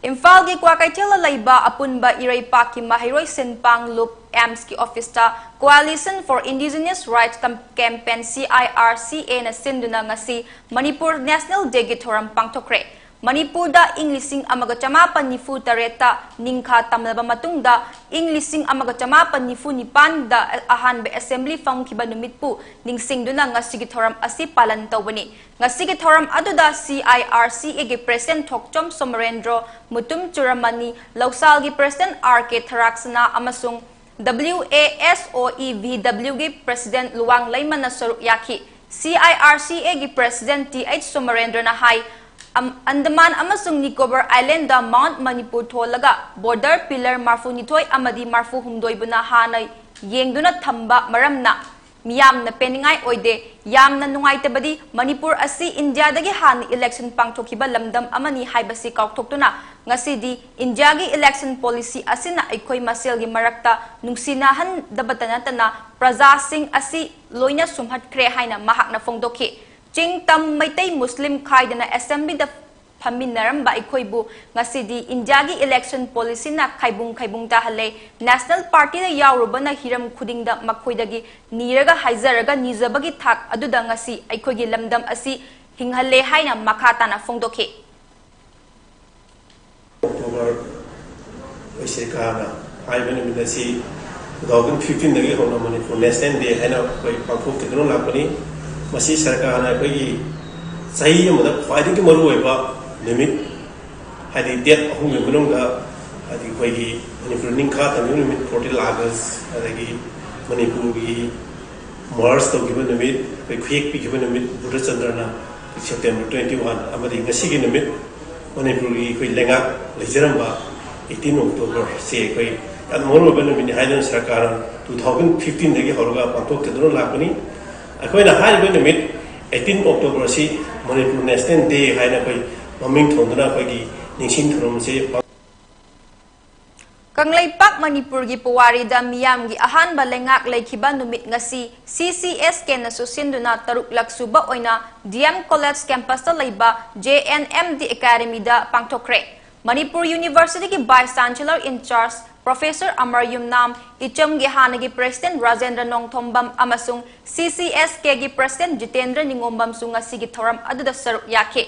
ꯏꯝꯐꯥꯜꯒꯤ ꯀ꯭ꯋꯥꯀꯩꯊꯦꯜꯗ ꯂꯩꯕ ꯑꯄꯨꯟꯕ ꯏꯔꯩꯄꯥꯛꯀꯤ ꯃꯍꯩꯔꯣꯏ ꯁꯤꯟꯄꯥꯡ ꯂꯨꯞ ꯑꯦꯝꯁꯀꯤ ꯑꯣꯐꯤꯁꯇ Coalition for Indigenous Rights Cam-, Campaign, C I R C A ꯅ ꯁꯤꯟꯗꯨꯅ ꯉꯁꯤ ꯃꯅꯤꯄꯨꯔ National Day ꯒꯤ ꯊꯧꯔꯝ ꯄꯥꯡꯊꯣꯛꯈ꯭ꯔꯦ꯫ ꯃꯅꯤꯄꯨꯔꯗ ꯏꯪ ꯂꯤꯁꯤꯡ ꯑꯃꯒ ꯆꯃꯥꯄꯟ ꯅꯤꯐꯨ ꯇꯔꯦꯠꯇ ꯅꯤꯡꯈꯥ ꯇꯝꯂꯕ ꯃꯇꯨꯡꯗ, ꯏꯪ ꯂꯤꯁꯤꯡ ꯑꯃꯒ ꯆꯃꯥꯄꯟ ꯅꯤꯐꯨ ꯅꯤꯄꯥꯟꯗ ꯑꯍꯥꯟꯕ assembly ꯐꯝꯈꯤꯕ ꯅꯨꯃꯤꯠꯄꯨ ꯅꯤꯡꯁꯤꯡꯗꯨꯅ ꯉꯁꯤꯒꯤ ꯊꯧꯔꯝ ꯑꯁꯤ ꯄꯥꯂꯟ ꯇꯧꯕꯅꯤ꯫ ꯉꯁꯤꯒꯤ ꯊꯧꯔꯝ ꯑꯗꯨꯗ C I R C A ꯒꯤ President ꯊꯣꯛꯆꯣꯝ ꯁꯣꯃꯔꯦꯟꯗ꯭ꯔꯣ, ꯃꯨꯇꯨꯝ ꯆꯨꯔꯃꯅꯤ, ꯂꯧꯁꯥꯜꯒꯤ President R K ꯊꯔꯥꯛꯁꯅꯥ ꯑꯃꯁꯨꯡ W A S O E V W ꯒꯤ President ꯂꯨꯋꯥꯡ ꯂꯩꯃꯅ ꯁꯔꯨꯛ ꯌꯥꯈꯤ꯫ C I R C A ꯒꯤ President T H ꯁꯣꯃꯔꯦꯟꯗ꯭ꯔꯅ ꯍꯥꯏ, ꯑꯝ-, ꯑꯟꯗꯃꯥꯟ ꯑꯃꯁꯨꯡ ꯅꯤꯀꯣꯕꯔ Island ꯗ Mount Manipur ꯊꯣꯜꯂꯒ border pillar ꯃꯔꯐꯨꯅꯤꯊꯣꯏ ꯑꯃꯗꯤ ꯃꯔꯐꯨꯍꯨꯝꯗꯣꯏꯕꯨꯅ ꯍꯥꯟꯅ ꯌꯦꯡꯗꯨꯅ ꯊꯝꯕ ꯃꯔꯝꯅ ꯃꯤꯌꯥꯝꯅ ꯄꯦꯟꯅꯤꯡꯉꯥꯏ ꯑꯣꯏꯗꯦ꯫ ꯌꯥꯝꯅ ꯅꯨꯡꯉꯥꯏꯇꯕꯗꯤ ꯃꯅꯤꯄꯨꯔ ꯑꯁꯤ ꯏꯟꯗꯤꯌꯥꯗꯒꯤ ꯍꯥꯟꯅ election ꯄꯥꯡꯊꯣꯛꯈꯤꯕ ꯂꯝꯗꯝ ꯑꯃꯅꯤ ꯍꯥꯏꯕꯁꯤ ꯀꯥꯎꯊꯣꯛꯇꯨꯅ ꯉꯁꯤꯗꯤ ꯏꯟꯗꯤꯌꯥꯒꯤ election policy ꯑꯁꯤꯅ ꯑꯩꯈꯣꯏ ꯃꯁꯦꯜꯒꯤ ꯃꯔꯛꯇ ꯅꯨꯡꯁꯤꯅꯍꯟꯗꯕꯇ ꯅꯠꯇꯅ ꯄ꯭ꯔꯖꯥꯁꯤꯡ ꯑꯁꯤ ꯂꯣꯏꯅ ꯁꯨꯝꯍꯠꯈ꯭ꯔꯦ ꯍꯥꯏꯅ ꯃꯍꯥꯛꯅ ꯐꯣꯡꯗꯣꯛꯈꯤ꯫ ꯆꯤꯡ ꯇꯝ ꯃꯩꯇꯩ ꯃꯨꯁꯂꯤꯝ ꯈꯥꯏꯗꯅ assembly ꯗ ꯐꯝꯃꯤꯟꯅꯔꯝꯕ ꯑꯩꯈꯣꯏꯕꯨ ꯉꯁꯤꯗꯤ ꯏꯟꯗꯤꯌꯥꯒꯤ election policy ꯅ ꯈꯥꯏꯕꯨꯡ ꯈꯥꯏꯕꯨꯡ ꯇꯥꯍꯜꯂꯦ꯫ National Party ꯗ ꯌꯥꯎꯔꯨꯕꯅ ꯍꯤꯔꯝ ꯈꯨꯗꯤꯡꯗ ꯃꯈꯣꯏꯗꯒꯤ ꯅꯤꯔꯒ ꯍꯥꯏꯖꯔꯒ ꯅꯤꯖꯕꯒꯤ ꯊꯥꯛ ꯑꯗꯨꯗ ꯉꯁꯤ ꯑꯩꯈꯣꯏꯒꯤ ꯂꯝꯗꯝ ꯑꯁꯤ ꯍꯤꯡꯍꯜꯂꯦ ꯍꯥꯏꯅ ꯃꯈꯥ ꯇꯥꯅ ꯐꯣꯡꯗꯣꯛꯈꯤ꯫ October ꯑꯩꯈꯣꯏ ꯁꯔꯀꯥꯔꯅ ꯍꯥꯏꯕ ꯅꯨꯃꯤꯠ ꯑꯁꯤ two thousand fifteen ꯗꯒꯤ ꯍꯧꯅ ꯃꯅꯤꯄꯨꯔ National Day ꯍꯥꯏꯅ ꯑꯩꯈꯣꯏ ꯄꯥꯡꯊꯣꯛꯆꯗꯨꯅ ꯂꯥꯛꯄꯅꯤ꯫ ꯃꯁꯤ ꯁꯔꯀꯥꯔꯅ ꯑꯩꯈꯣꯏꯒꯤ ꯆꯍꯤ ꯑꯃꯗ ꯈ꯭ꯋꯥꯏꯗꯒꯤ ꯃꯔꯨꯑꯣꯏꯕ ꯅꯨꯃꯤꯠ, ꯍꯥꯏꯗꯤ date ꯑꯍꯨꯝꯒꯤ ꯃꯅꯨꯡꯗ, ꯍꯥꯏꯗꯤ ꯑꯩꯈꯣꯏꯒꯤ ꯃꯅꯤꯄꯨꯔ ꯅꯤꯡꯈꯥ ꯇꯝꯕ ꯅꯨꯃꯤꯠ, fourteen August, ꯑꯗꯒꯤ ꯃꯅꯤꯄꯨꯔꯒꯤ merge ꯇꯧꯈꯤꯕ ꯅꯨꯃꯤꯠ, ꯑꯩꯈꯣꯏ ꯈꯨꯌꯦꯛ ꯄꯤꯈꯤꯕ ꯅꯨꯃꯤꯠ, ꯕꯨꯙꯆꯟꯗ꯭ꯔꯅ September twenty one, ꯑꯃꯗꯤ ꯉꯁꯤꯒꯤ ꯅꯨꯃꯤꯠ, ꯃꯅꯤꯄꯨꯔꯒꯤ ꯑꯩꯈꯣꯏ ꯂꯩꯉꯥꯛ ꯂꯩꯖꯔꯝꯕ eighteen October ꯁꯤ ꯑꯩꯈꯣꯏ ꯌꯥꯝ ꯃꯔꯨꯑꯣꯏꯕ ꯅꯨꯃꯤꯠꯅꯤ ꯍꯥꯏꯗꯨꯅ ꯁꯔꯀꯥꯔꯅ two thousand fifteen ꯗꯒꯤ ꯍꯧꯔꯒ ꯄꯥꯡꯊꯣꯛꯆꯗꯨꯅ ꯂꯥꯛꯄꯅꯤ꯫ ꯑꯩꯈꯣꯏꯅ ꯍꯥꯏꯔꯤꯕ ꯅꯨꯃꯤꯠ eighteen October ꯑꯁꯤ ꯃꯅꯤꯄꯨꯔ National Day ꯍꯥꯏꯅ ꯑꯩꯈꯣꯏ ꯃꯃꯤꯡ ꯊꯣꯟꯗꯨꯅ ꯑꯩꯈꯣꯏꯒꯤ ꯅꯤꯡꯁꯤꯡ ꯊꯧꯔꯝ ꯑꯁꯤ ꯄꯥꯡ- ꯀꯪꯂꯩꯄꯥꯛ ꯃꯅꯤꯄꯨꯔꯒꯤ ꯄꯨꯋꯥꯔꯤꯗ ꯃꯤꯌꯥꯝꯒꯤ ꯑꯍꯥꯟꯕ ꯂꯩꯉꯥꯛ ꯂꯩꯈꯤꯕ ꯅꯨꯃꯤꯠ ꯉꯁꯤ C C S K ꯅꯁꯨ ꯁꯤꯟꯗꯨꯅ ꯇꯔꯨꯛꯂꯛ ꯁꯨꯕ ꯑꯣꯏꯅ D M College campus ꯇ ꯂꯩꯕ J N M D Academy ꯗ ꯄꯥꯡꯊꯣꯛꯈ꯭ꯔꯦ꯫ ꯃꯅꯤꯄꯨꯔ ꯌꯨꯅꯤꯚꯔꯁꯤꯇꯤꯒꯤ Vice Chancellor in charge Professor ꯑꯃꯔ ꯌꯨꯝꯅꯥꯝ, ꯏꯆꯝꯒꯤ ꯍꯥꯟꯅꯒꯤ President ꯔꯥꯖꯦꯟꯗ꯭ꯔ ꯅꯣꯡꯊꯣꯝꯕꯝ ꯑꯃꯁꯨꯡ C C S Kꯒꯤ President Jitendra ꯅꯤꯉꯣꯝꯕꯝꯁꯨ ꯉꯁꯤꯒꯤ ꯊꯧꯔꯝ ꯑꯗꯨꯗ ꯁꯔꯨꯛ ꯌꯥꯈꯤ꯫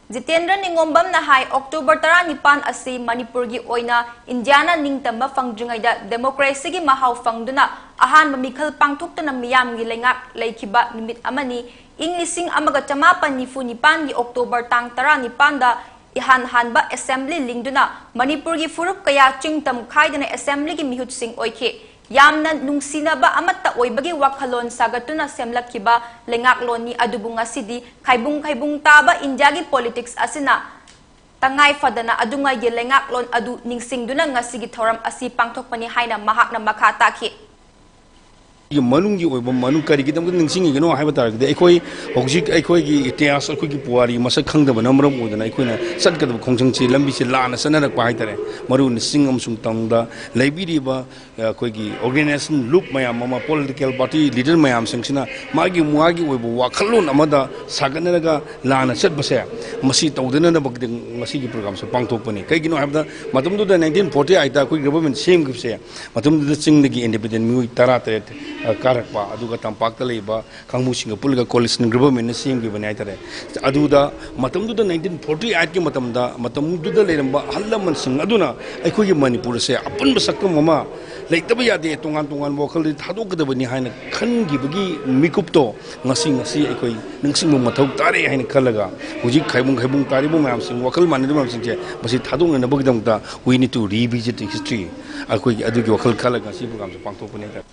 ꯖꯤꯇꯦꯟꯗ꯭ꯔ ꯅꯤꯉꯣꯝꯕꯝꯅ ꯍꯥꯏ, ꯑꯣꯛꯇꯣꯕꯔ ꯇꯔꯥꯅꯤꯄꯥꯟ ꯑꯁꯤ ꯃꯅꯤꯄꯨꯔꯒꯤ ꯑꯣꯏꯅ ꯏꯟꯗꯤꯌꯥꯅ ꯅꯤꯡꯇꯝꯕ ꯐꯪꯗ꯭ꯔꯤꯉꯩꯗ democracyꯒꯤ ꯃꯍꯥꯎ ꯐꯪꯗꯨꯅ ꯑꯍꯥꯟꯕ ꯃꯤꯈꯜ ꯄꯥꯡꯊꯣꯛꯇꯨꯅ ꯃꯤꯌꯥꯝꯒꯤ ꯂꯩꯉꯥꯛ ꯂꯩꯈꯤꯕ ꯅꯨꯃꯤꯠ ꯑꯃꯅꯤ꯫ ꯏꯪ ꯂꯤꯁꯤꯡ ꯑꯃꯒ ꯆꯃꯥꯄꯟ ꯅꯤꯐꯨ ꯅꯤꯄꯥꯟꯒꯤ ꯑꯣꯛꯇꯣꯕꯔ ꯇꯥꯡ ꯇꯔꯥꯅꯤꯄꯥꯟꯗ ꯏꯍꯥꯟ ꯍꯥꯟꯕ assembly ꯂꯤꯡꯗꯨꯅ ꯃꯅꯤꯄꯨꯔꯒꯤ ꯐꯨꯔꯨꯞ ꯀꯌꯥ ꯆꯤꯡ ꯇꯝ ꯈꯥꯏꯗꯅ assemblyꯒꯤ ꯃꯤꯍꯨꯠꯁꯤꯡ ꯑꯣꯏꯈꯤ꯫ ꯌꯥꯝꯅ ꯅꯨꯡꯁꯤꯅꯕ ꯑꯃꯠꯇ ꯑꯣꯏꯕꯒꯤ ꯋꯥꯈꯜꯂꯣꯟ ꯁꯥꯒꯠꯇꯨꯅ ꯁꯦꯝꯂꯛꯈꯤꯕ ꯂꯩꯉꯥꯛꯂꯣꯟꯅꯤ꯫ ꯑꯗꯨꯕꯨ ꯉꯁꯤꯗꯤ ꯈꯥꯏꯕꯨꯡ ꯈꯥꯏꯕꯨꯡ ꯇꯥꯕ ꯏꯟꯗꯤꯌꯥꯒꯤ politics ꯑꯁꯤꯅ ꯇꯉꯥꯏ ꯐꯗꯅ ꯑꯗꯨꯉꯩꯒꯤ ꯂꯩꯉꯥꯛꯂꯣꯟ ꯑꯗꯨ ꯅꯤꯡꯁꯤꯡꯗꯨꯅ ꯉꯁꯤꯒꯤ ꯊꯧꯔꯝ ꯑꯁꯤ ꯄꯥꯡꯊꯣꯛꯄꯅꯤ ꯍꯥꯏꯅ ꯃꯍꯥꯛꯅ ꯃꯈꯥ ꯇꯥꯈꯤ꯫ ꯃꯅꯨꯡꯒꯤ ꯑꯣꯏꯕ ꯃꯅꯨꯡ ꯀꯔꯤꯒꯤꯗꯃꯛꯇ ꯅꯤꯡꯁꯤꯡꯉꯤꯒꯅꯣ ꯍꯥꯏꯕ ꯇꯥꯔꯒꯗꯤ, ꯑꯩꯈꯣꯏ ꯍꯧꯖꯤꯛ ꯑꯩꯈꯣꯏꯒꯤ ꯏꯇꯤꯍꯥꯁ, ꯑꯩꯈꯣꯏꯒꯤ ꯄꯨꯋꯥꯔꯤ ꯃꯁꯛ ꯈꯪꯗꯕꯅ ꯃꯔꯝ ꯑꯣꯏꯗꯅ ꯑꯩꯈꯣꯏꯅ ꯆꯠꯀꯗꯕ ꯈꯣꯡꯖꯪꯁꯤ, ꯂꯝꯕꯤꯁꯤ ꯂꯥꯟꯅ ꯆꯠꯅꯔꯛꯄ ꯍꯥꯏꯇꯥꯔꯦ꯫ ꯃꯔꯨ ꯑꯣꯏꯅ ꯆꯤꯡ ꯑꯃꯁꯨꯡ ꯇꯝꯗ ꯂꯩꯕꯤꯔꯤꯕ ꯑꯩꯈꯣꯏꯒꯤ organization ꯂꯨꯞ ꯃꯌꯥꯝ ꯑꯃ, political party leader ꯃꯌꯥꯝꯁꯤꯡꯁꯤꯅ ꯃꯥꯒꯤ ꯃꯥꯒꯤ ꯑꯣꯏꯕ ꯋꯥꯈꯜꯂꯣꯟ ꯑꯃꯗ ꯁꯥꯒꯠꯅꯔꯒ ꯂꯥꯟꯅ ꯆꯠꯄꯁꯦ, ꯃꯁꯤ ꯇꯧꯗꯅꯅꯕꯒꯤꯗꯃꯛ ꯉꯁꯤꯒꯤ programꯁꯦ ꯄꯥꯡꯊꯣꯛꯄꯅꯤ꯫ ꯀꯩꯒꯤꯅꯣ ꯍꯥꯏꯕꯗ, ꯃꯇꯝꯗꯨꯗ nineteen forty eightꯇ ꯑꯩꯈꯣꯏ government ꯁꯦꯝꯈꯤꯕꯁꯦ, ꯃꯇꯝꯗꯨꯗ ꯆꯤꯡꯗꯒꯤ independent ꯃꯤꯑꯣꯏ ꯇꯔꯥꯇꯔꯦꯠ ꯀꯥꯔꯛꯄ, ꯑꯗꯨꯒ ꯇꯝꯄꯥꯛꯇ ꯂꯩꯕ ꯀꯥꯡꯕꯨꯁꯤꯡꯒ ꯄꯨꯜꯂꯒ coalition governmentꯅ ꯁꯦꯝꯈꯤꯕꯅꯤ ꯍꯥꯏꯇꯥꯔꯦ꯫ ꯑꯗꯨꯗ ꯃꯇꯝꯗꯨꯗ nineteen forty eightꯀꯤ ꯃꯇꯝꯗ ꯃꯇꯝꯗꯨꯗ ꯂꯩꯔꯝꯕ ꯑꯍꯜ ꯂꯃꯟꯁꯤꯡ ꯑꯗꯨꯅ ꯑꯩꯈꯣꯏꯒꯤ ꯃꯅꯤꯄꯨꯔ ꯑꯁꯦ ꯑꯄꯨꯟꯕ ꯁꯛꯇꯝ ꯑꯃ ꯂꯩꯇꯕ ꯌꯥꯗꯦ, ꯇꯣꯉꯥꯟ ꯇꯣꯉꯥꯟꯕ ꯋꯥꯈꯜꯗꯤ ꯊꯥꯗꯣꯛꯀꯗꯕꯅꯤ ꯍꯥꯏꯅ ꯈꯟꯈꯤꯕꯒꯤ ꯃꯤꯀꯨꯞꯇꯣ ꯉꯁꯤ, ꯉꯁꯤ ꯑꯩꯈꯣꯏ ꯅꯤꯡꯁꯤꯡꯕ ꯃꯊꯧ ꯇꯥꯔꯦ ꯍꯥꯏꯅ ꯈꯜꯂꯒ, ꯍꯧꯖꯤꯛ ꯈꯥꯏꯕꯨꯡ ꯈꯥꯏꯕꯨꯡ ꯇꯥꯔꯤꯕ ꯃꯌꯥꯝꯁꯤꯡ, ꯋꯥꯈꯜ ꯃꯥꯟꯅꯗꯕ ꯃꯌꯥꯝꯁꯤꯡꯁꯦ, ꯃꯁꯤ ꯊꯥꯗꯣꯛꯅꯅꯕꯒꯤꯗꯃꯛꯇ we need to revisit the history꯫ ꯑꯩꯈꯣꯏꯒꯤ ꯑꯗꯨꯒꯤ ꯋꯥꯈꯜ ꯈꯜꯂꯒ ꯉꯁꯤ programꯁꯦ ꯄꯥꯡꯊꯣꯛꯄꯅꯤ ꯍꯥꯏꯇꯥꯔꯦ꯫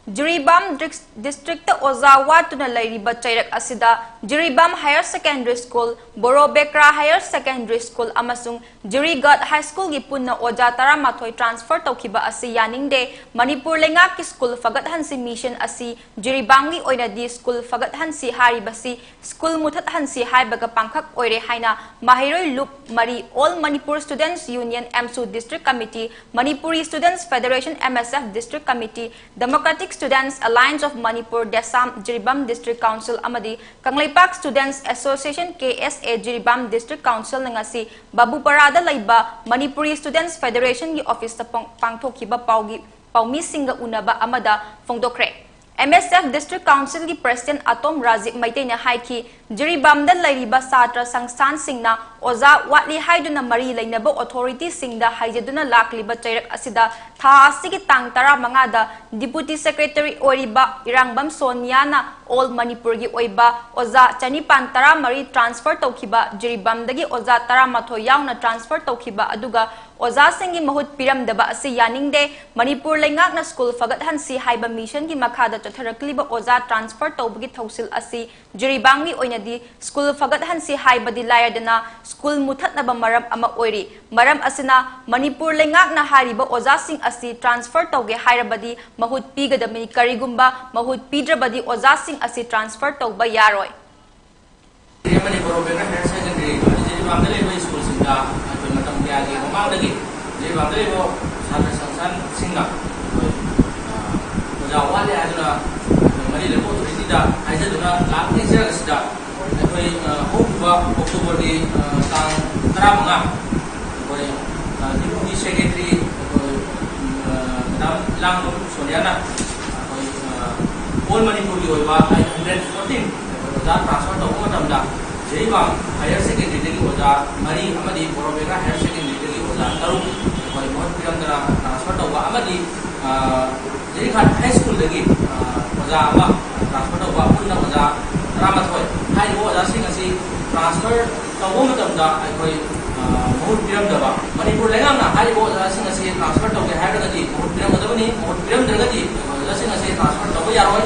ꯖꯤꯔꯤꯕꯥꯝ ꯗ꯭ꯔꯤꯛ-, districtꯇ ꯑꯣꯖꯥ ꯋꯥꯠꯇꯨꯅ ꯂꯩꯔꯤꯕ ꯆꯩꯔꯛ ꯑꯁꯤꯗ Jiribam Higher Secondary School, ꯕꯣꯔꯣꯕꯦꯀ꯭ꯔꯥ Higher Secondary School ꯑꯃꯁꯨꯡ ꯖꯤꯔꯤꯒꯥꯠ High Schoolꯒꯤ ꯄꯨꯟꯅ ꯑꯣꯖꯥ ꯇꯔꯥꯃꯥꯊꯣꯏ transfer ꯇꯧꯈꯤꯕ ꯑꯁꯤ ꯌꯥꯅꯤꯡꯗꯦ꯫ ꯃꯅꯤꯄꯨꯔ ꯂꯩꯉꯥꯛꯀꯤ school ꯐꯒꯠꯍꯟꯁꯤ mission ꯑꯁꯤ ꯖꯤꯔꯤꯕꯥꯝꯒꯤ ꯑꯣꯏꯅꯗꯤ school ꯐꯒꯠꯍꯟꯁꯤ ꯍꯥꯏꯔꯤꯕꯁꯤ school ꯃꯨꯊꯠꯍꯟꯁꯤ ꯍꯥꯏꯕꯒ ꯄꯥꯡꯈꯛ ꯑꯣꯏꯔꯦ ꯍꯥꯏꯅ ꯃꯍꯩꯔꯣꯏ ꯂꯨꯞ ꯃꯔꯤ, All Manipur Students Union, ꯑꯦꯝꯁꯨ District Committee, Manipuri Students Federation, M S F District Committee, Democratic Students Alliance of Manipur, DESAM, Jiribam District Council ꯑꯃꯗꯤ Kangleipak Students Association, KSA, Jiribam District Councilꯅ ꯉꯁꯤ ꯕꯥꯕꯨꯄꯥꯔꯥꯗ ꯂꯩꯕ Manipuri Students Federationꯒꯤ officeꯇ ꯄꯥꯡ-, ꯄꯥꯡꯊꯣꯛꯈꯤꯕ ꯄꯥꯎꯒꯤ, ꯄꯥꯎꯃꯤꯁꯤꯡꯒ ꯎꯅꯕ ꯑꯃꯗ ꯐꯣꯡꯗꯣꯛꯈ꯭ꯔꯦ꯫ MSF District Councilꯒꯤ President ꯑꯇꯣꯝ ꯔꯥꯖꯤꯕ ꯃꯩꯇꯩꯅ ꯍꯥꯏꯈꯤ, ꯖꯤꯔꯤꯕꯥꯝꯗ ꯂꯩꯔꯤꯕ ꯁꯥꯇ꯭ꯔ ꯁꯪꯁꯊꯥꯟꯁꯤꯡꯅ ꯑꯣꯖꯥ ꯋꯥꯠꯂꯤ ꯍꯥꯏꯗꯨꯅ ꯃꯔꯤ ꯂꯩꯅꯕ authorityꯁꯤꯡꯗ ꯍꯥꯏꯖꯗꯨꯅ ꯂꯥꯛꯂꯤꯕ ꯆꯩꯔꯛ ꯑꯁꯤꯗ ꯊꯥ ꯑꯁꯤꯒꯤ ꯇꯥꯡ ꯇꯔꯥꯃꯉꯥꯗ Deputy Secretary ꯑꯣꯏꯔꯤꯕ ꯏꯔꯥꯡꯕꯝ ꯁꯣꯅꯤꯌꯥꯅ All Manipurꯒꯤ ꯑꯣꯏꯕ ꯑꯣꯖꯥ ꯆꯅꯤꯄꯥꯟ ꯇꯔꯥꯃꯔꯤ transfer ꯇꯧꯈꯤꯕ, ꯖꯤꯔꯤꯕꯥꯝꯗꯒꯤ ꯑꯣꯖꯥ ꯇꯔꯥꯃꯥꯊꯣꯏ ꯌꯥꯎꯅ transfer ꯇꯧꯈꯤꯕ, ꯑꯗꯨꯒ ꯑꯣꯖꯥꯁꯤꯡꯒꯤ ꯃꯍꯨꯠ ꯄꯤꯔꯝꯗꯕ ꯑꯁꯤ ꯌꯥꯅꯤꯡꯗꯦ꯫ ꯃꯅꯤꯄꯨꯔ ꯂꯩꯉꯥꯛꯅ ꯁ꯭ꯀꯨꯜ ꯐꯒꯠꯍꯟꯁꯤ ꯍꯥꯏꯕ ꯃꯤꯁꯟꯒꯤ ꯃꯈꯥꯗ ꯆꯠꯊꯔꯛꯂꯤꯕ ꯑꯣꯖꯥ transfer ꯇꯧꯕꯒꯤ ꯊꯧꯁꯤꯜ ꯑꯁꯤ ꯖꯤꯔꯤꯕꯥꯝꯒꯤ ꯑꯣꯏꯅꯗꯤ ꯁ꯭ꯀꯨꯜ ꯐꯒꯠꯍꯟꯁꯤ ꯍꯥꯏꯕꯗꯤ ꯂꯥꯏꯔꯗꯅ ꯁ꯭ꯀꯨꯜ ꯃꯨꯊꯠꯅꯕ ꯃꯔꯝ ꯑꯃ ꯑꯣꯏꯔꯤ꯫ ꯃꯔꯝ ꯑꯁꯤꯅ ꯃꯅꯤꯄꯨꯔ ꯂꯩꯉꯥꯛꯅ ꯍꯥꯏꯔꯤꯕ ꯑꯣꯖꯥꯁꯤꯡ ꯑꯁꯤ transfer ꯇꯧꯒꯦ ꯍꯥꯏꯔꯕꯗꯤ ꯃꯍꯨꯠ ꯄꯤꯒꯗꯕꯅꯤ꯫ ꯀꯔꯤꯒꯨꯝꯕ ꯃꯍꯨꯠ ꯄꯤꯗ꯭ꯔꯕꯗꯤ ꯑꯣꯖꯥꯁꯤꯡ ꯑꯁꯤ transfer ꯇꯧꯕ ꯌꯥꯔꯣꯏ꯫ ꯑꯃꯗꯤ ꯕꯣꯔꯣ ꯕꯦꯀꯔ ꯍꯥꯌꯔ ꯁꯦꯀꯦꯟꯗꯔꯤ, ꯖꯤꯔꯤꯕꯥꯝꯗ ꯂꯩꯕ ꯁ꯭ꯀꯨꯜꯁꯤꯡꯗ ꯑꯩꯈꯣꯏ ꯃꯇꯝ ꯀꯌꯥꯒꯤ ꯃꯃꯥꯡꯗꯒꯤ ꯖꯤꯔꯤꯕꯥꯝꯗ ꯂꯩꯕ ꯁꯥꯇ꯭ꯔ ꯁꯪꯁꯊꯥꯟꯁꯤꯡꯅ ꯑꯩꯈꯣꯏ, ꯑ, ꯑꯣꯖꯥ ꯋꯥꯠꯂꯦ ꯍꯥꯏꯗꯨꯅ ꯑꯩꯈꯣꯏ ꯃꯔꯤ ꯂꯩꯅꯕ authorityꯗ ꯍꯥꯏꯖꯗꯨꯅ ꯂꯥꯛꯅꯤꯡꯖꯔꯒꯁꯤꯗ ꯑꯩꯈꯣꯏ, ꯑ, ꯍꯧꯈꯤꯕ Octoberꯒꯤ, ꯑ, ꯇꯥꯡ ꯇꯔꯥꯃꯉꯥ ꯑꯩꯈꯣꯏ, ꯑ, Deputy Secretary ꯑꯩꯈꯣꯏ, ꯑ, ꯃꯦꯗꯥꯝ ꯏꯔꯥꯡꯕꯝ ꯁꯣꯅꯤꯌꯥꯅ ꯑꯩꯈꯣꯏ, ꯑ, All Manipurꯒꯤ ꯑꯣꯏꯕ eight hundred fourteen ꯑꯣꯖꯥ transfer ꯇꯧꯕ ꯃꯇꯝꯗ ꯖꯤꯔꯤꯕꯥꯝ ꯍꯥꯌꯔ ꯁꯦꯀꯦꯟꯗꯔꯤꯗꯒꯤ ꯑꯣꯖꯥ ꯃꯔꯤ ꯑꯃꯗꯤ ꯕꯣꯔꯣꯕꯦꯒꯥ ꯍꯥꯌꯔ ꯁꯦꯀꯦꯟꯗꯔꯤꯗꯒꯤ ꯑꯣꯖꯥ ꯇꯔꯨꯛ ꯑꯩꯈꯣꯏ ꯃꯍꯨꯠ ꯄꯤꯔꯝꯗꯅ transfer ꯇꯧꯕ ꯑꯃꯗꯤ, ꯑ, ꯖꯤꯔꯤꯈꯥꯠ ꯍꯥꯏ ꯁ꯭ꯀꯨꯜꯗꯒꯤ, ꯑ, ꯑꯣꯖꯥ ꯑꯃ transfer ꯇꯧꯕ, ꯄꯨꯟꯅ ꯑꯣꯖꯥ ꯇꯔꯥꯃꯥꯊꯣꯏ꯫ ꯍꯥꯏꯔꯤꯕ ꯑꯣꯖꯥꯁꯤꯡ ꯑꯁꯤ transfer ꯇꯧꯕ ꯃꯇꯝꯗ ꯑꯩꯈꯣꯏ, ꯑ, ꯃꯍꯨꯠ ꯄꯤꯔꯝꯗꯕ, ꯃꯅꯤꯄꯨꯔ ꯂꯩꯉꯥꯛꯅ ꯍꯥꯏꯔꯤꯕ ꯑꯣꯖꯥꯁꯤꯡ ꯑꯁꯤ transfer ꯇꯧꯒꯦ ꯍꯥꯏꯔꯒꯗꯤ ꯃꯍꯨꯠ ꯄꯤꯔꯝꯒꯗꯕꯅꯤ, ꯃꯍꯨꯠ ꯄꯤꯔꯝꯗ꯭ꯔꯒꯗꯤ ꯑꯩꯈꯣꯏ ꯑꯣꯖꯥꯁꯤꯡ ꯑꯁꯤ transfer ꯇꯧꯕ ꯌꯥꯔꯣꯏ꯫